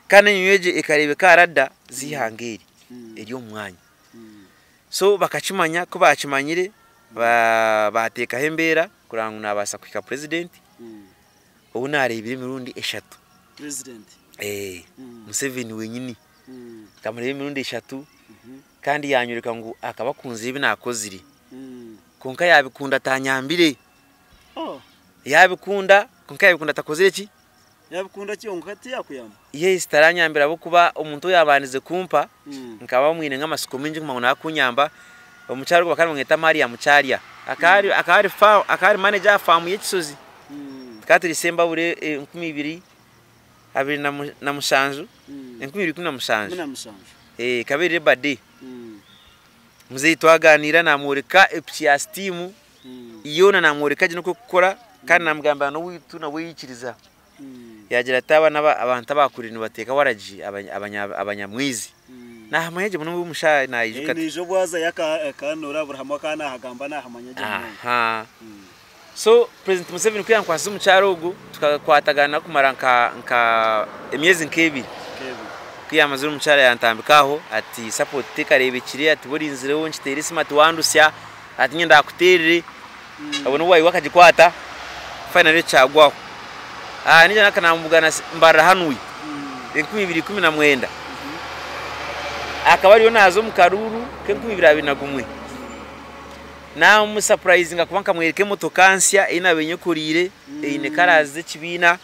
kandi enyonyi egyo ekareebeka aha rada z'eihanga eri eri omu mwanya. So bakakimanya ku baakimanyire baateekaho embeera kureba ngu naabaasa kuhika purezidenti ou naareebire emirundi eshatu. Museveni wenyini. Nkamureeba emirundi eshatu kandi yaanyoreka ngu akaba akunzire ebi naakozire. Kwonka yaabikunda atanyambire. Yaabikunda kwonka yaabikunda atakozire ki? Yaabikunda kyonka tiyakuyamba? Yes, taranyambire ahabw'okuba omuntu ou yaabandize kumpa nkaba mwine nk'amatsiko maingi kumanya ngu naakunyamba, omukyara ogwo bakaba nibamweta Maria Mukyarya. Akaba ari akaba ari manager aha faamu y'Ekisozi. Tukaba turi Sembabule 2027, 2017, ekaba eri Labour Day. Muzeeyi twaganiira namworeka epiki ya sitiimu yoona namworeka gye n'oku erikukora kandi namugambira n'owaitu nawe yaikiriza. Yaagira ati aba n'abantu abaakuriire nibateeka waragi abanyamwezi. Naahamanya gye munonga omushaija naijuka. Naija obu azayo akanuura buri hamwe akaba naahagamba naahamanya gye munonga. So President Museveni ku yankwasize omukyara ogu tukakwatagana kumara nka nka emyezi nk'ebiri. Ku yamazire omukyara yantambika aho ati support tekarebekire ati borinzireho nkiteera esimu ati wandusya ati nyowe ndakuteerere obwo nibwo wayiwe akagikwata finally kyagwaho. Naija naka namubugana Mbarara hanuya 2019 akaba ariyo naaza omu karuuru k'e 2021. Naamusapurayizinga kuba nkamworeka emotoka nsya ei naabaire nyekoreire eine karaazi z'ekibiina.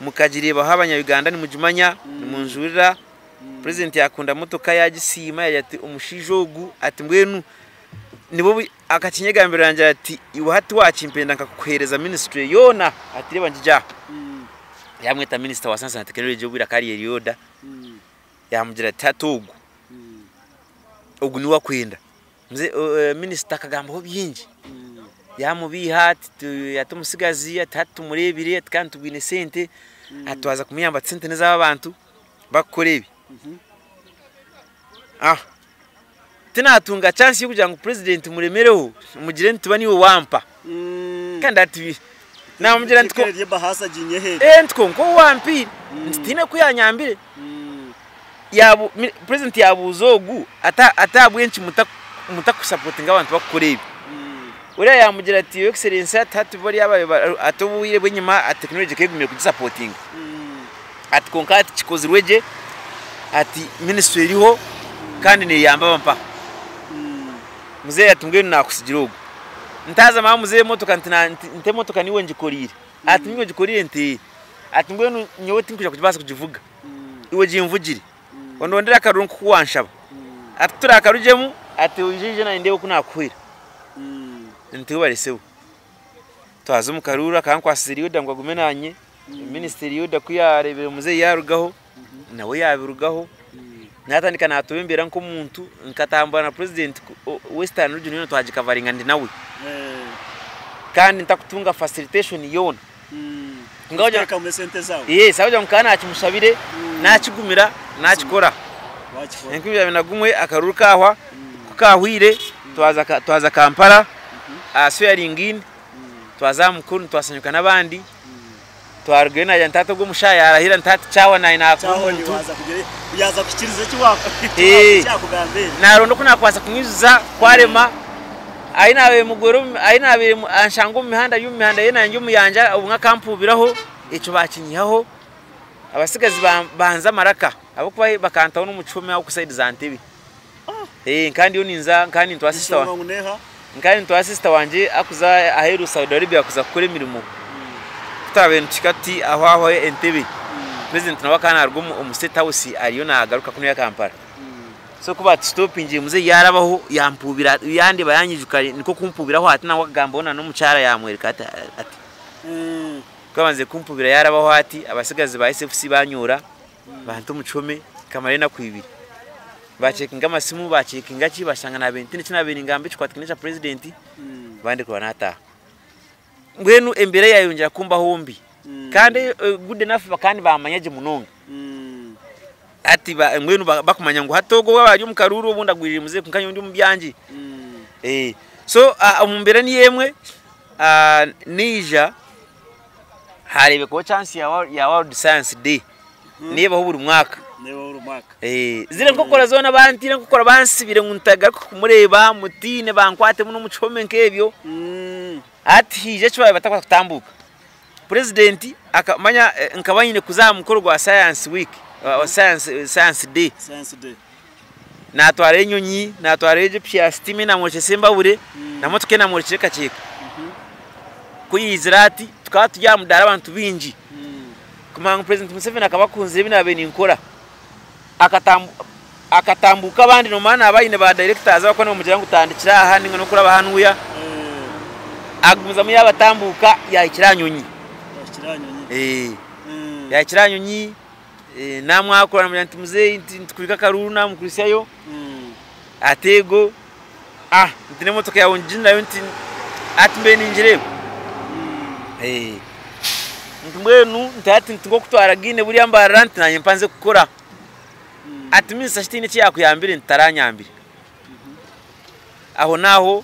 Mukagireebaho abanya-Uganda nimugimanya, nimunjurira. Purezidenti yaakunda motoka yaagisiima yaagira ati omushaija ogu ati mbwenu nibwo akakinyegambira yangira ati iwe hati waakimpenda nkakuheereza minisitule yoona ati reeba ngigi aha. Yaamweta minisita wa sayansi na tekinologye obwire akaba ari Elioda, yaamugira ati hati ogu, ogu niwe akwenda. Minisita akagambaho bingi, yaamubiiha ati ati omutsigazi ati hati tumureebire ati kandi tubwine sente, ati twaza kumuyamba ati sente n'ez'aba bantu barikukora ebi. Tinatunga chance y'okugira ngu purezidenti muremereho mugire nti ba niiwe wampa kandi ati namugira nti nti kwonka ou wampaire nti tihaine oku yanyambire. Purezidenti yaabuuza ogu ati ahabw'enki mutakusapotinga abantu barikukora ebi? Oriya yaamugira ati Your Excellency ati hati bariya ati obwire bw'enyima ati tekinologye ekaba egumire kugisapotinga ati kwonka hati kikozirwe gye ati minisitule eriho kandi neeyamba aba mpaha. Muzeeyi ati mbwenu naakutsigira ogu. Ntaaza maama muzeeyi emotoka nti nti emotoka niiwe ngikoriire. Ati niiwe ogikoriire nti ee. Ati mbwenu nyowe tinkwija kugibaasa kugivuga, iwe ginvugire. Ondondere akaruru nk'oku wanshaba. Ati ku turaakarugyemu, ati oije oije naanye ndeebe oku naakuhwera. Nti webare sebo. Twaza omu karuuru akankwasize Rioda ngu agume naanye. Minisita Rioda ku yaareebire muzeeyi yaarugaho, nawe yaabirugaho. Naatandika naatuba embeera nk'omuntu, nkatambura na purezidenti Western Region yoona twagikavaringa ndi nawe. Kandi ntakutunga facilitation yoona. Orikuteekamu esente zaawe? Yes, ahabw'okugira ngu nkaba naakimushabire, naakigumira, naakikora. 2021 akaruuru kaahwa, ku kaahwire twaza Kampala aha swearing in, twaza aha mukuru twasanyuka n'abandi. Twarugayo naagira nti taata ogwo omushaija yaarahira nti hati kyawa naanye naakuba omuntu. Yaaza kuhikiiriza eki yaakugambire. Naaronda oku naakubaasa kumwijuza kwarema. Ahi naabaire mugwera ahi naabaire anshanga omu mihanda ari omu mihanda ye naanye ndi omu yangye obumwe akampuubiraho ekyo baakinyihaho. Abatsigazi banza amaraka ahabw'okuba bakantaho n'omu kihome aho sayidi za Ntebe. Nkaba ndiyo ninza nkaba nintwara sisita Enshonga ngu neeha? Nkaba nintwara sisita wangye arikuza aheeru Saudi Arabia kuza kukora emirimo. Ku twabaire nituhika tuti aho aho Entebbe, purezidenti nawe akaba naaruga omu State House ariyo naagaruka kunuya Kampala. So ku baatusitopingire muzeeyi yaarabaho yampuubira yandeeba yanyijuka nikwo kumpuubiraho ati nangwa akagambaho na n'omukyara yaamworeka ati ati. Ku yaabandize kumpuubira yaarabaho ati, abatsigazi ba SFC baanyoora banta omu kihome nkamarayo enaku ibiri. Baacekinga amasimu, baacekinga ki, baashanga naabaire ntaine eki naabaire ningamba ekikwataine n'ekya purezidenti, bandekura naataaha. Mbwenu embeera yaayongyera kumbaho mbi kandi good enough bakaba nibaamanya gye munonga. Hati mbwenu bakumanya ngu hati ogwo waaba ari omu karuuru obundi agwirire muzeeyi kwonka nyowe ndi omu byangye. So omu mbeera niyo emwe naija haareebekaho chance ya World Science Day neebaho buri mwaka. Ziri enkokora zoona bantiire enkokora bansibire ngu ntagaruka kumureeba mutiine bankwatemu n'omu kihome nk'ebyo. Hati haija eki baabaire batakubaasa kutambuuka. Purezidenti akamanya nkaba nyine kuza aha mukoro gwa Science week, Science day. Naatwarayo enyonyi, naatwarayo egyo piki ya sitima ei naamworekyesa embabure, na motoka ei naamworekyera ekakyeka. Ku yaizire ati, tukaba turi aha mudaara abantu baingi. Kumanya ngu Purezidenti Museveni akaba akunzire ebi naabaire ninkora, akatambuuka abandi noomanya naaba aine ba dayirekitazi abarikuba nibamugira ngu tandikira aha nainga n'okuraba hanuya, agumizamu yaabatambuuka yaahikira aha nyonyi. Yaahikira aha nyonyi naamwakura naamugira nti muzeeyi nitukwika akaruuru naamukuhitsyayo, ati eego. Nti n'emotoka yaawe ngiinayo nti hati mbaire ningireeba. Nti mbwenu nti hati nti nk'oku twaragaine buriya mbarira nti naanye mpanze kukora. Ati minisita shi tihaine eki yaakuyambire? Nti taranyambire. Ahonaaho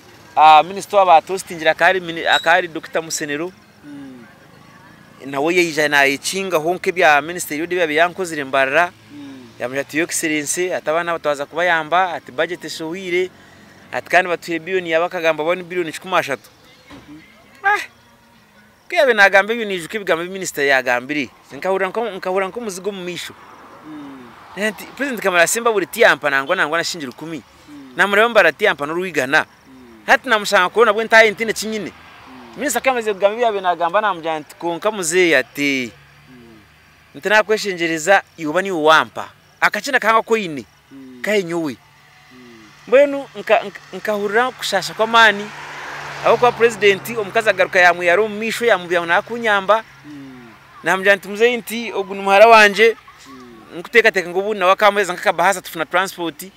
minisita owaaba atositingire akaba ari Dokita Musenero. Nawe yaija nayekingaho nk'ebya minisita Eliud ebi yaabaire yankozire Mbarara, yaamugira ati Your Excellency ati abaana aba twaza kubayamba, ati budget eshohwire, ati kandi batuhaire billion yaabo akagamba bo ni billion 30. Ku yaabaire naagamba ebyo naijuka ebigambo ebi minisita yaagambire, nkahurira nkahurira nk'omuzigo omu maisho. Nti President Kamara Sembabule tiyampa nangwa nangwa na shilingi rukumi, naamureeba Mbarara tiyampa n'orwigana. Hati namushanga kuro nabwo ntaahe ntiine ki nyine. Minisita ku yamazire kugamba ebi yaabaire naagamba naamugira nti kwonka muzeeyi ati, nti naakweshengyereza iwe oba niiwe wampa akakye na kahango aku oine kahe nyowe. Mbwenu nkahurira okushaasha kw'amaani ahabw'okuba purezidenti omukazi agaruka yaamweyara omu maisho yaamubwira ngu naakunyamba. Naamugira nti muzeeyi nti ogu ni muhara wangye, nkuteekateeka ngu obundi nawe akamuheereza nk'akabahaasa tufuna turansipoti.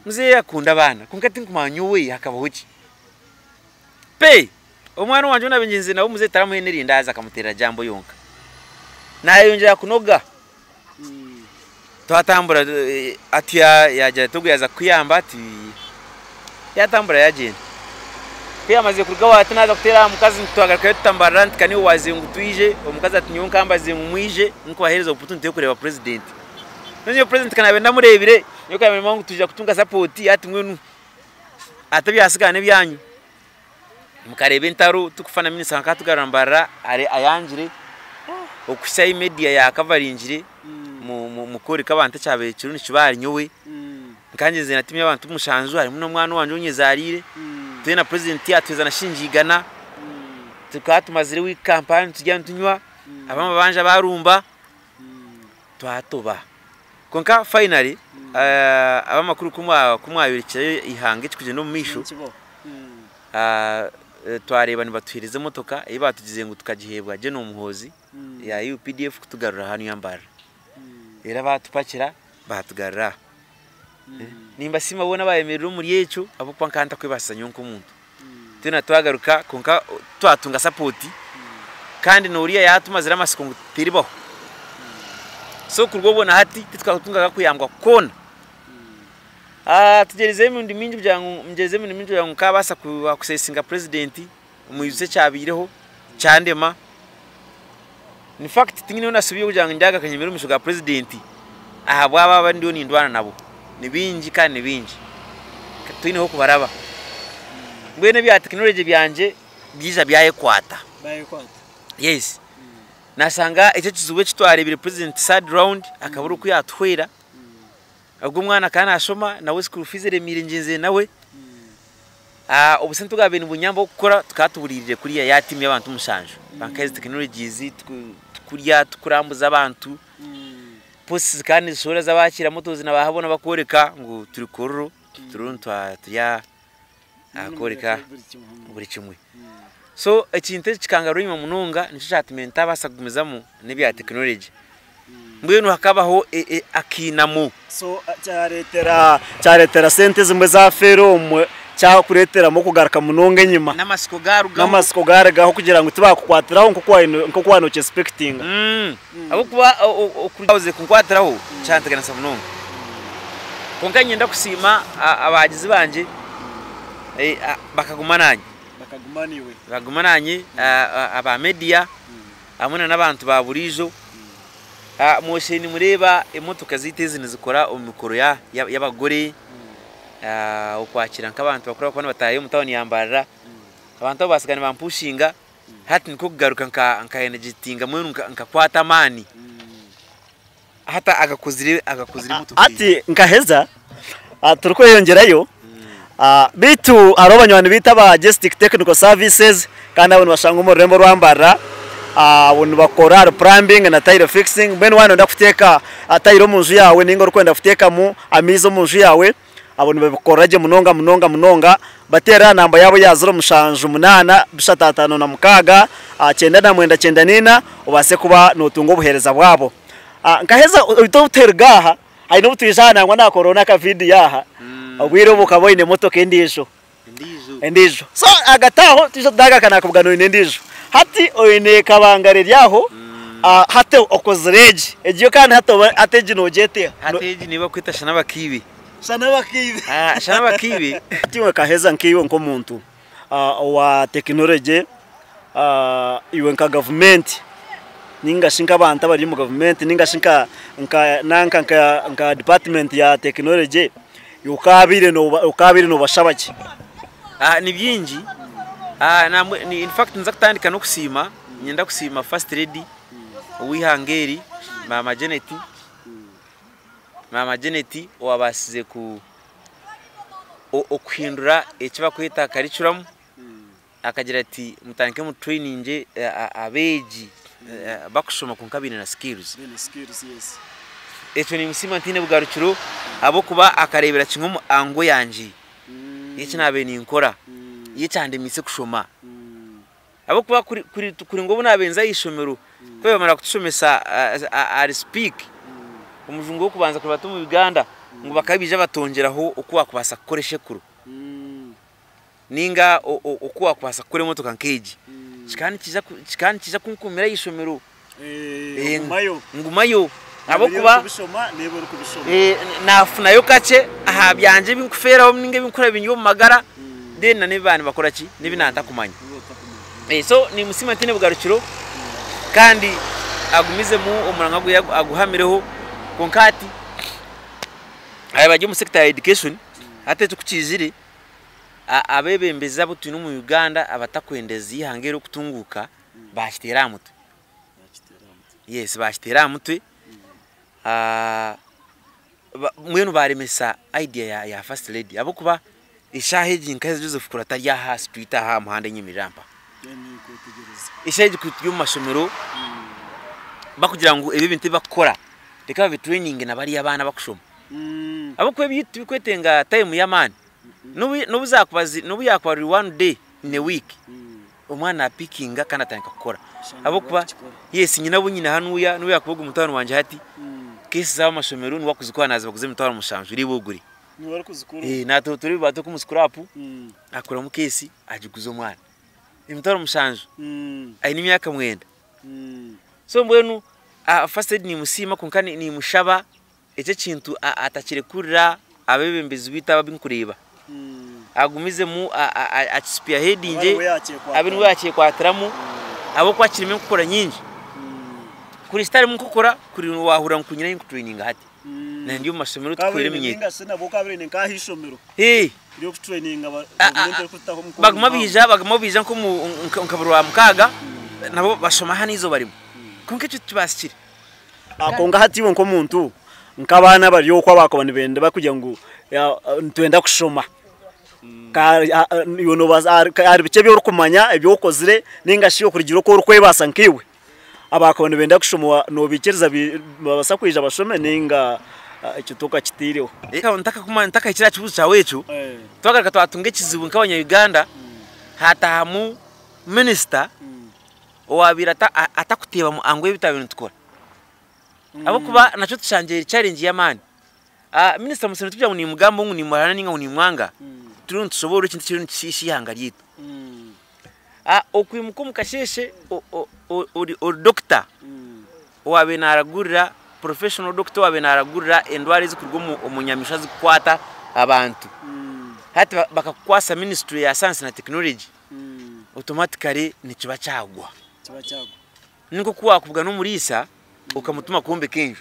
Muzeeyi akunda abaana kwonka tinkumanya nyowe hakabaho ki. Pe omwana owangye ou naabaire ngyenzire nawe muzeeyi taramuhaire n'erindaazi akamuteerera jambo yonka. Naayeyongyera kunoga. Twatambura ati yaagira ati ogu yaaza kukuyamba ati yaatambura yaagyenda. Ku yaamazire kuruga aho ati naaza kuteera aha mukazi nti twagarukayo tutambarira nti ka niiwe waazire ngu twije, omukazi ati nyowe nkambaziire ngu mwije nkubaheereze opportunity y'okureeba purezidenti. Mbwenu nyowe purezidenti ka naabaire ndamureebire, nyowe ka naabaire nimanya ngu twija kutunga sapoti hati mbwenu ati ebyatsigara n'ebyanyu. Mukareeba entaro turikufa na minisita kwonka atugarura Mbarara ayangire okuhitsya ahi media yakavaringire mukworeka abantu ekyabaire kiriyo nikiba ahari nyowe. Nkanye nze na tiimu y'abantu mushanju harimu n'omwana owangye ou nyezaariire. Twena president yatuheza na shilingi igana. Tukaba tumazire wiiki Kampala niturya nitunywa, abamwe babanja barumba, twatoba. Kwonka finally ab'amakuru ku mwayorekire eihanga ekirikugyenda omu maisho, twareeba nibatuheereza emotoka ei baatugizire ngu tukagiheebwa General Muhoozi ya UPDF kutugarura hanu ya Mbarara. Reero baatupakira baatugarura aha. Nimbasiima boona abaayemerire omuri ekyo ahabw'okuba nkaba ntakwebaasisa nyowe nk'omuntu. Twena twagaruka kwonka twatunga sapoti kandi n'oriya yaatumazire amatsiko ngu teribaho. So kuruga obwo na hati titukatungaga kuyambwa kwona. Tugyerizeho emirundi mingi kugira ngu ngyerizeho emirundi mingi kugira ngu nkaabaasa kusesinga purezidenti omwijutsye ekyabaireho kyandema. In fact tinyine ou nasibiire kugira ngu ndyagaruka nyemere omu maisho ga purezidenti ahabw'abo abu ndiyo nindwana nabo. Ni baingi kandi ni baingi, titwine h'okubaraba. Mbwenu ebya tekinologye byangye byaija byayekwata. Yes, nashanga ekyo ekizibu eki twareebire purezidenti third round akabura oku yaatuhwera. Ogwo omwana akaba naashoma nawe school fees eremiire ngyenzire nawe. Obusente obwabaire nibunyambaho kukora tukaba tuburiirire kuriya ya tiimu y'abantu mushanju. Ba Nkaizi Technologies tukurya tukurambuza abantu. Posts zikaba nizishohora z'abakiira motozi na baaha boona bakworeka ngu turi Kololo turiyo nitwa turya kworeka buri kimwe. So ekintu eki kikangarura enyima munonga nikyo kyatumire ntabaasa kugumizamu n'ebya tekinologye. Mbwenu hakabaho akainamo. So kyareetera kyareetera sente ezimwe zaafeera omwe kyakureeteramu okugaruka munonga enyima. N'amatsiko gaarugaho. N'amatsiko gaarugaho kugira ngu tibakukwatiraho nk'oku nk'oku waaba nokyesipekitinga. Ahabw'okuba okuza kunkwatiraho kyanteganisa munonga. Kwonka niinyenda kusiima abahagizi bangye bakaguma naanye. Bakaguma naiwe. Bakaguma naanye aba media hamwe n'abantu ba buriijo. Mwoshaire nimureeba emotoka zaitu ezi nizikora omu mikoro y'abagore, okwakira nk'abantu bakuru abarikuba nibataaha omu tawuni ya Mbarara. Abantu abo baasigara nibampushinga. Hati nikwo kugaruka nka energetinga mbwenu nkakwata amaani. Hati agakozire agakozire emotoka egi. Hati nkaheza turikweyongyerayo beitu hariho banywani baitu aba Gestic Technical Services kandi abo nibashangwa omu rurembo orwa Mbarara. Abo nibakora ahari plumbing na tile fixing. Mbwenu waaba nooyenda kuteeka tile omu nju yaawe nainga orikwenda kuteekamu amaizi omu nju yaawe, Abo nibabikora gye munonga munonga munonga. Bateerera aha namba yaabo eya 078 356 99 94 obaase kuba nootunga obuheereza bwabo. Nkaheza ohite obuteerega aha, haine obu twija aha nangwa naakoraho n'akavidiyo aha, obwire obu okaba oine emotoka endiijo. Endiijo. So ahagati aho twija tunaagaruka naakubugana oine endiijo. Hati oine kabangari eri aho, hati okozire egi. Egi yo kandi hati hati egi noogyeteeha. Hati egi niyo barikweta shanabakiibe. Shanabakiibe. Shanabakiibe. Hati iwe kaheza nkaiwe nk'omuntu owa tekinologye, iwe nka gavumenti ninga shi nk'abantu abari omu gavumenti ninga shi nka nka nanka nka nka dipatimenti ya tekinologye, iwe okaabaire nooba okaabaire noobashaba ki? Ni bingi, in fact ninza kutandika n'okusiima, niinyenda kusiima first lady ow'eihanga eri maama Janet, maama Janet owabaasize ku okuhindura eki barikweta curriculum. Akagira ati, Mutandike mutureyininge abeegi bakushoma kwonka baine na skills. Ekyo nimusiima ntaine bugarukiro ahabw'okuba akareebera kimwe omu angle yangye y'eki naabaire ninkora, y'ekyandemeise kushoma. Ahabw'okuba kuri ngu obu naabaire nza aha ishomero, ku bamara kutushomesa ahari speak, omujungu w'okubanza kuribata omu Uganda, ngu bakaba baija batongyeraho oku waakubaasa kukora eshekuro. Ninga oku waakubaasa kukora emotoka nk'egi. Kikaba nikiija kunkuumira aha ishomero. Ngumayo. Ahabw'okuba naafunayo kakye aha byangye ebi nkufeeraho ninga ebi nkukora bindi omu magara, then n'ebi baaba nibakora ki, n'ebi naantakumanya. So niimusiima ntaine bugarukiro kandi agumizemu omuranga gwe aguhamireho kwonka hati yaaba ari omu sector ya education, hati ekyo ku kiizire, Abeebembezi abu twine omu Uganda abatakwendeza eihanga eri okutunguuka baakiteera aha mutwe. Yes, baakiteera aha mutwe. Mbwenu baaremesa idea ya ya first lady ahabw'okuba eshaaha egi nka Joseph Kura tari aha street aha aha muhanda enyemerera mpaha. Eshaaha egi kuri turi omu mashomero bakugira ngu ebi ebintu ebi bakukora reka babitraininge na bariya abaana abakushoma. Ahabw'okuba ebi tibikwetenga time y'amaani. N'obu n'obu zaakuba zi n'obu yaakuba ruri one day in a week, omwana apikinga kandi atandika kukora. Ahabw'okuba yes nyine abu nyine hanuya n'obu yaakuba ogwo mutabani wangye hati, keesi z'ahamashomero niwe akuzikora naazibaguza emitwaro mushanju reeba ogure. Naatoora ebibaati oku omu scrap, akuramu keesi agiguza omwana. Emitwaro mushanju aine emyaka mwenda. So mbwenu first lady nimusiima kwonka nimushaba Eki ekintu atakirekurira abeebembezi baitu aba abu nkureeba. Agumizemu akispearheadingye abe niwe yaakyekwatiramu ahabw'okuba kirimu enkokora nyingi. Kuri kitarimu nkokora kuri waahurira ngu nyine ahi nkutureyininga hati. Naanye ndi omu mashomero tukuhwera eminyeeto. Baguma baija baguma baija nka buri Rwamukaaga nabo bashoma hanu eizooba rimwe. Kwonka ekyo tikibaasikire. Kwonka hati iwe nk'omuntu, nk'abaana abari okwo abakuba nibenda barikugira ngu nitwenda kushoma, iwe noobaasa hari bikye ebi orikumanya ebi okozire nainga shi okurugiirira oku orikwebaasa nkaiwe, abakuba nibenda kushoma nobaikiriza nibabaasa kwija bashome nainga ekyo tokakitaireho? Ntakahikire aha kibuuzo kyawe ekyo, twagaruka twatunga ekizibu nk'abanya-Uganda, haatahamu minisita owaabaire atakuteeba ngu ebi twabaire nitukora ahabw'okuba nakyo tushangire eri challenge y'amaani. Minisita Museveni tikugira ngu nimugamba ngu nimuhana nainga ngu nimwanga, turiyo nitushoboorora ekintu ekiriyo nikishiisha eihanga ryaitu. Okwimuka omu kasheeshe ori dokita owaabaire naaragurira, professional doctor owaabaire naaragurira endwara ezirikuruga omu nyamaishwa ezirikukwata abantu, hati bakakukwasa minisitule ya sayansi na tekinologi. Automatically nikiba kyagwa. Kiba kyagwa. Ni nk'oku waakubugana omuriisa okamutuma kwombeka enju.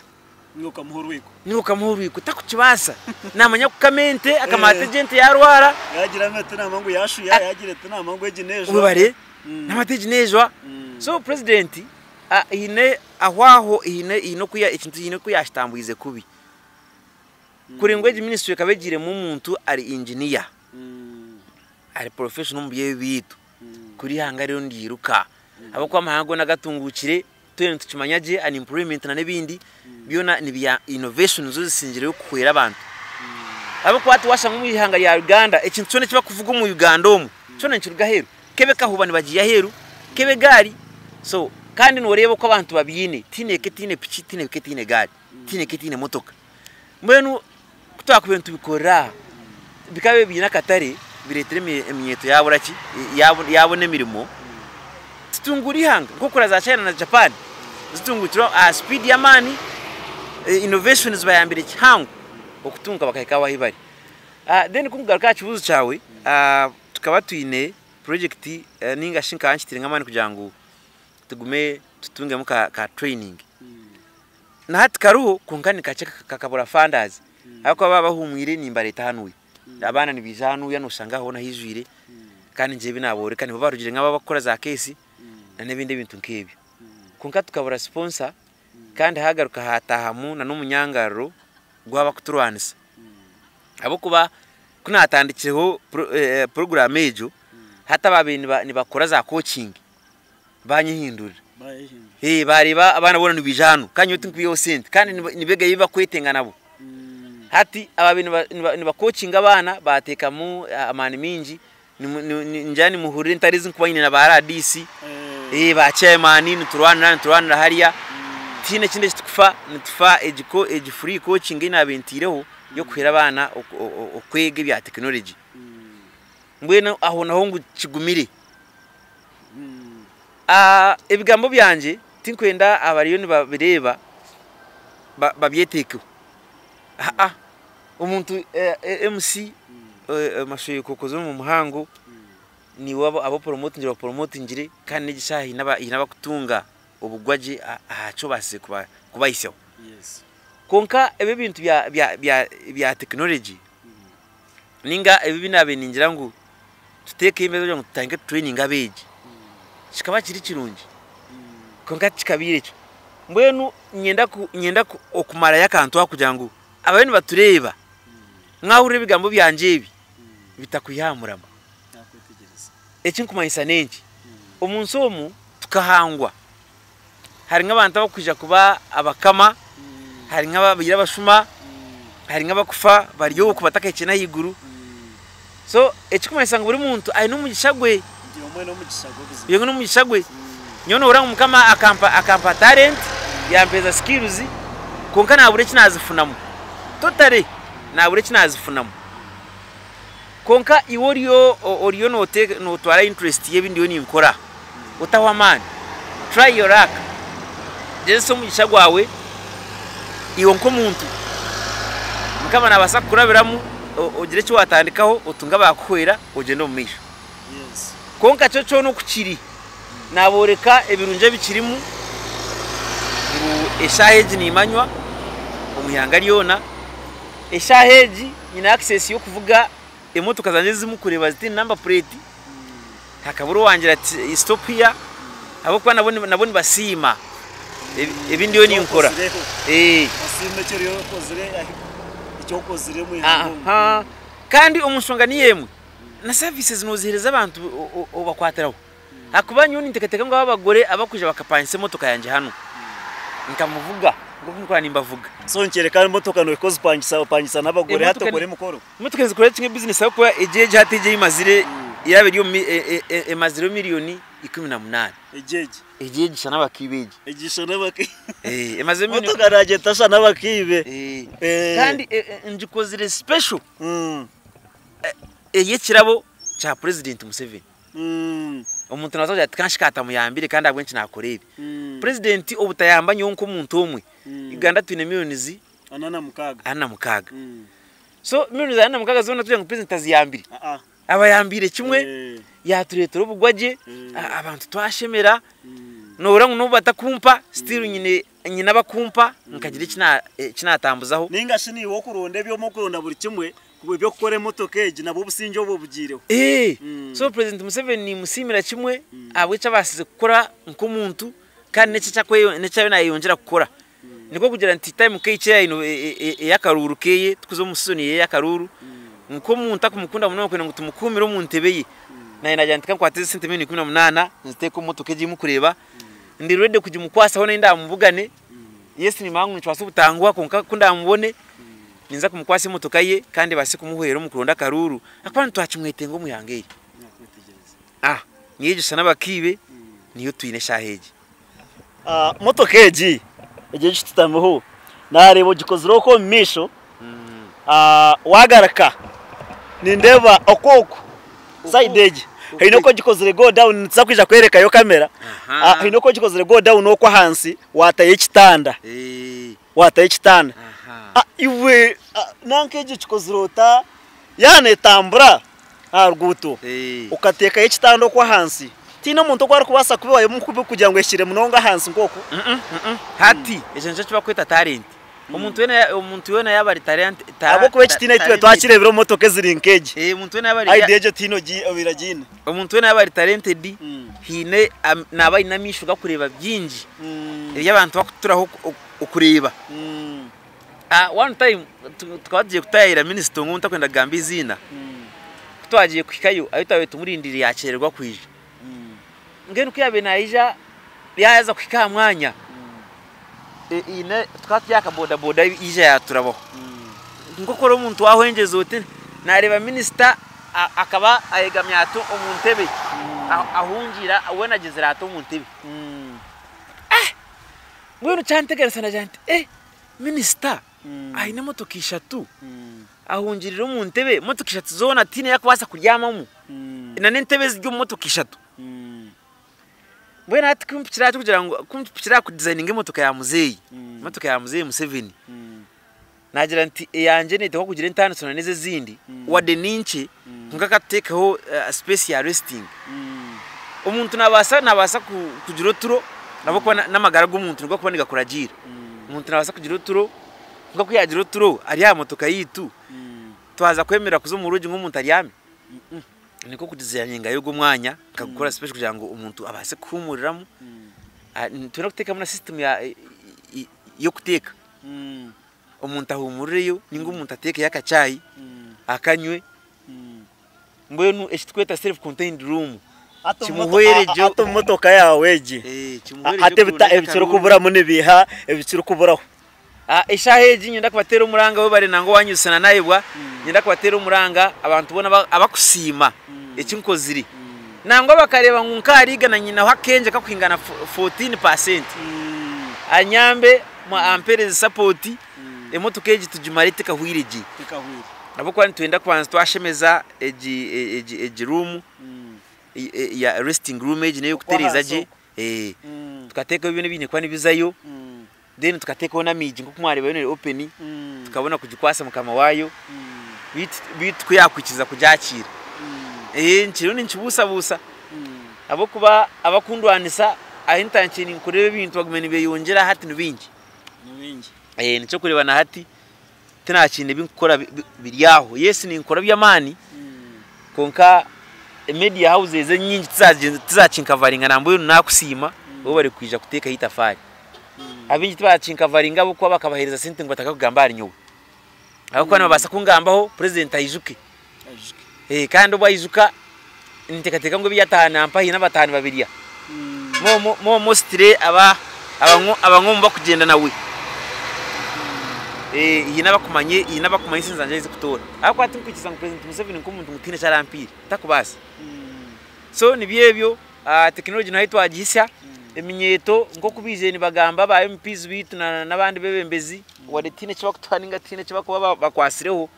Ninga okamuha orwiko. Ninga okamuha orwiko, takukibaasa. Naamanya kukama ente, akamanya ati egi ente yaarwara. Yaagira ati naamanya ngu yaashuya, yaagira ati naamanya ngu egi neejwa. Webare, naamanya ati egi neejwa. So president haine aho aho haine oku ekintu haine oku yaakitambwize kubi. Kuri ngu egi ministry ekaba egiiremu omuntu ari engineer. Ari professional omu by'ebi byaitu kuri eihanga ririyo niryiruka ahabw'okuba amahanga goona gatunguukire twena nitukimanya gye unemployment na n'ebindi byona nibya innovation nizo zisingireyo kuhwera abantu ahabw'okuba hati washanga omu ihanga rya Uganda ekintu kyona eki barikuvuga omu Uganda omu kyona nikiruga aheeru kebe kahuba nibagiiha aheeru kebe egaari so kandi nooreeba oku abantu babiine tihaine eka etaine piki tihaine eka etaine gaari tihaine eka etaine motoka Mbwenu ku twakubaire nitubikorera aha, bikaba biine akatare bireetera eminyeeto yaabura ki, yaabona emirimo, tutunguura eihanga nk'oku za China na Japan zitunguukire aha sipiidi y'amaani, innovation zibayambire kihango okutunguuka bakahika ahu ahu bari. Then ku ndikugaruka aha kibuuzo kyawe, tukaba twine purojekiti nainga shi nkaba nkitaire nk'amaani kugira ngu tugume tutungemu ka training. Na hati kariho kwonka ni kakye kakabura funders ahabw'okuba baaba bahuumwire nimbareeta hanuya. Abaana nibaija hanuya noshanga hoona haijwire kandi ngira ebi naabooreka nibo barugire nk'abo abakukora za keesi na n'ebindi ebintu nk'ebyo. Kwonka tukabura sponsor kandi haagaruka haataahamu na n'omunyangararo gw'abakuturwanisa ahabw'okuba ku naatandikireho puroguraamu egyo hati abaabaire nibakora za coaching Baanyehindurira. Baareeba abaana boona nibaija hanu kandi nyowe tinkwihaho sente kandi nibeega ebi bakwetenga nabo. Hati abaabaire nibakokinga abaana baateekamu amaani maingi, ningira nimuhurira entaro ezi ndikuba nyine na ba RDC, ba chairman niturwanira niturwanira hariya, tihaine ekindi eki turikufa, nitufa egi free coaching ei naabaire ntaireho y'okuhwera abaana okwega ebya tekinologi. Mbwenu aho naho ngu kigumire. Ebigambo byangye tinkwenda abariyo nibabireeba babyeteekeho. Aa omuntu MC Mashweko okozire omurimo muhango, niiwe abu oporomotingire oporomotingire kandi n'egi shaaha haine abakutunga obugwagye aha ki obaasize kubahisyaho. Kwonka ebi ebintu bya tekinologi Ninga ebi ebi naabaire ningira ngu tuteekeho embeera kugira ngu tutandike tutureyininge abeegi, kikaba kiri kirungi kwonka tikabaire kyo. Mbwenu niinyenda ku niinyenda okumarayo akantu ako kugira ngu Abariyo nibatureeba, mwahurira ebigambo byangye ebi, bitakwiha aha murama. Eki nkumanyisa n'enki? Omu nsi omu tukahangwa harimu abantu abakwija kuba abakama, harimu ababaire abashuma, harimu abakufa bari okwo batakahikire n'ahaiguru. So ekikumanyisa ngu buri muntu aine omugisha gwe. Buri omwe n'omugisha gwe. Nyowe nohurira ngu Mukama akampa akampa talent, yampeereza skills, kwonka nabura eki nazifunamu. Totally nabura eki nazifunamu. Kwonka iwe oriyo oriyo notwara interest y'ebi ndiyo ninkora, otahwa amaani. Try your luck. Gyezesa omugisha gwawe iwe nk'omuntu. Mukama nabaasa kukurabiramu ogire eki watandikaho otunge abakuhwera ogyende omu maisho. Kwonka kyo kyona oku kiri, naabooreka ebirungi ebikirimu ngu eshaaha egi niimanywa omu ihanga ryona. Eshaaha egi nyine access y'okuvuga emotoka zangye ezi murikureeba zitaine number plate, hakabura owangira ati stop here ahabw'okuba nabo nabo nibasiima ebi ndiyo ninkora. Kandi omu nshonga niyo emwe. Na services nozihereza abantu obakwatiraho ahakuba nyowe ninteekateeka ngu aba abagore abakwija bakapangisa emotoka yangye hanu nkamuvuga nk'oku ndikuba nimbavuga. So nikyoreka emotoka nohika ozipangisa opangisa n'abagore hati okora emikoro? Emotoka nizikora kimwe business ahabw'okuba egi egi hati egi ei mazire yaaba eri omu emazireho miriyoni 18. Egi egi? Egi egi shana abakiibe egi. Egi shana abakiibe. Emazireho miriyoni. Emotoka nagyeta shana abakiibe. Kandi ngikozire special. Ey'ekirabo kya Purezidenti Museveni. Omuntu naabaasa kugira ati kanshi ka atamuyambire kandi ahabw'enki naakora ebi? Purezidenti obutayamba nyowe nk'omuntu omwe, Uganda twine millions 46. So millions 46 zoona tugira ngu purezidenti taziyambire? Abayambiire kimwe, yaatureetera obugwagye, abantu twashemera, Nohurira ngu nobu batakumpa still nyine nyine abakumpa nkagira eki na eki natambuzaho. Ninga shi niiwe okuronda ebyoma okuronda buri kimwe eby'okukora emotoka egi nabwo obusingye obwo obugiireho. Eeh so president Museveni nimusiimira kimwe ahabw'eki abaasize kukora nk'omuntu kandi n'eki eki n'eki ariyo nayeyongyera kukora. Nikwo kugira nti time kehikire ey'akaruuru keye tukuza omu season ye y'akaruuru nk'omuntu akumukunda munonga kwenda ngu tumukuumire omu ntebe ye naanye nagira nti kankwate ezi sente milioni 18 nziteeke omu motoka egi ei mukureeba ndi ready kugimukwasaho nahi ndamubugane yes nimanya ngu nikibaasa obutanguha kwonka ku ndamubone ninza kumukwasa emotoka ye kandi ebaase kumuhwera omu kuronda akaruuru ahakuba nitwakimwetenga omu ihanga eri. Niyo egyesa n'abakiibe niyo twine eshaaha egi. Motoka egi egi egitutamiho nareeba ogikozire okwo omu maisho wagaruka nindeeba oku oku sayidi egi haine oku ogikozire go down nituza kwija kwerekayo kamera haine oku ogikozire go down okwo ahansi watayo ekitanda watayo ekitanda iwe nanka egi ogikozire ota yaaba netambura aha ruguuto okateekayo ekitanda okwo ahansi, tihaine omuntu ogu arikubaasa kubihayo kubi kugira ngu ehikire munonga ahansi nk'oku. Hati ekyo nikyo ekibarikweta talent. Omuntu weena omuntu weena yaaba ari talent Ahabw'okuba eki tihaine ahu twakireebire omu motoka eziri nk'egi. Omuntu weena yaaba ari Idea egyo tihaine obaire agiine. Omuntu weena yaaba ari talented haine naaba aine amaisho gakureeba bingi ebi abantu barikuturaho okureeba. One time tukaba tugiye kutayaayira minisita omwe ou ntakwenda kugamba eiziina, ku twagiye kuhikayo ahu twabaire tumurindiriire yakyererwa kwija. Mbwenu ku yaabaire naija yaaza kuhika aha mwanya, tukaba turi aha kabodaboda yaija yaaturabaho. Nk'oku ori omuntu waahwengyeza oti, naareeba minisita akaba ayegami ati omu ntebe, ahungiire weena agyezire ati omu ntebe. Mbwenu kyanteganisa naagira nti eh! Minisita aine emotoka ishatu ahungirire omu ntebe, emotoka ishatu zoona tihaine ei arikubaasa kubyamamu n'entebe eziri omu motoka ishatu. Mbwenu hati ku mpikire aha ky'okugira ngu ku mpikire aha kudizayininga emotoka ya muzeeyi, emotoka ya muzeeyi Museveni, naagira nti eyangye neeteekwa kugira entaaniso n'ezi ezindi wadde ni nkye kwonka ka tuteekeho space ya resting. Omuntu naabaasa naabaasa kugira oturo ahabw'okuba n'amagara g'omuntu nigo garikuba nigakuragiira. Omuntu naabaasa kugira oturo kwonka ku yaagira oturo ari aha motoka yaitu, twaza kwemerera kuza omu roogi ngu omuntu abyame? Nikwo kudizayiningayo ogwo omwanya nkagukora special kugira ngu omuntu abaase kuhuumuriramu. Twine kuteekamu na system y'okuteeka. Omuntu ahuumurireyo nainga omuntu ateekeyo akachai akanywe. Mbwenu eki turikweta self contained room kimuhwere gye. Hati omu motoka yaawe egi, Kimuhwere gye hati kuronda akaroom. ebikirikuburamu nibiiha ebikirikuburaho? Eshaaha egi niinyenda kubateera omuranga webare nangwa owanyizisa na nayebwa, niinyenda kubateera omuranga abantu boona abakusiima eki nkozire. Nangwa bakareeba ngu nk'ahari igana nyineho akengye kakuhingana 14%. Anyambe ampereze sapoti emotoka egi tugimare tekahwire gye. Ahabw'okuba nitwenda kubanza twashemeza egi room ya resting room egi n'ey'okutereeza gye. Tukateekaho byona ebiine kuba nibizayo. Then tukateekaho n'amiigi nk'oku mwareeba yoona eri open, tukabona kugikwasa mukama waayo, beitu beitu ku yaakwikiriza kugyakiira. Nkiriyo ninkibuusabuusa ahabw'okuba abakundwanisa ahu ntandikire ninkorera ebintu bagumire nibeeyongyera hati ni baingi. Nikyo orikureeba na hati tinakiine ebi nkukora biri aho. Yes ninkora eby'amaani kwonka media houses enyingi tizakinkavaringa nambwenu nakusiima webare kwija kuteekaho eitafaari. Abaingi tibakinkavaringa ahabw'okuba bakabaheereza sente ngu batakakugamba ahari nyowe. Ahabw'okuba nibabaasa kungambaho purezidenti aijuke. Kandi obu aijuka ninteekateeka ngu ebi yataaha nampa haine abataaha nibabirya. Mostly abamwe omu bakugyenda nawe haine abakumanya haine abakumanya esente zangye ahu zikutoora. Ahabw'okuba tinkwikiriza ngu purezidenti Museveni nk'omuntu ngu tihaine eki arampiire, takubaasa. So nibyo ebyo. Tekinologi nayo twagihisya, eminyeeto nk'oku baizire nibagamba ba MPs baitu n'abandi bebembezi wadde tihaine eki barikutuha nainga tihaine eki barikuba bakwatsireho,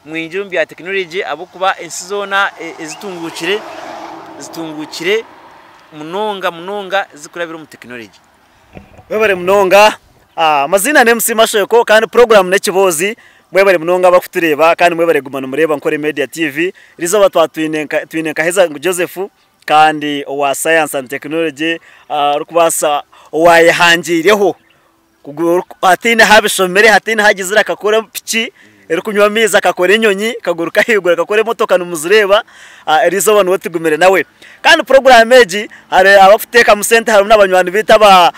mwingire omu bya tekinologi ahabw'okuba ensi zoona ezitunguukire, zitunguukire munonga munonga zirikurabira omu tekinologi. Mwebare munonga. Amaziina ni MC Mashweko kandi puroguraamu n'ekiboozi. Mwebare munonga abarikutureeba kandi mwebare kuguma nimureeba Nkore Media TV. Erizooba twaba twine nka twine nka Heza Joseph kandi owa science and technology orikubaasa owaayehangiireho hataine ahu abishomire hataine ahu agizire akakora piki erikunywa amaizi akakora enyonyi ekaguruka ahaiguru akakora emotoka nimuzireeba eriizooba niwe tugumire nawe. Kandi puroguraamu egi hariho abarikuteekamu sente harimu na banywani baitu aba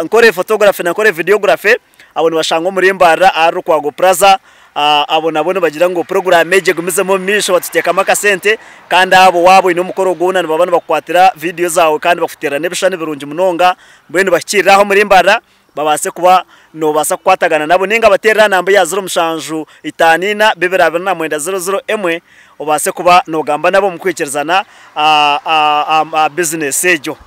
Nkore photography na Nkore videography abo nibashangwa omuri Mbarara ahari Rukwago Plaza abo nabo nibagira ngu puroguraamu egi egumizemu omu maisho batuteekamu akasente kandi abo waaba oine omukoro gwona nibaba nibakukwatira vidiyo zaawe kandi bakuteerera n'ebishushani birungi munonga mbwenu bahikiirire aho omuri Mbarara babaase kuba noobaasa kukwatagana nabo nainga bateerere aha namba ya 0754 229 00 emwe obaase kuba noogamba nabo omu kwikirizana aha bizinesi egyo.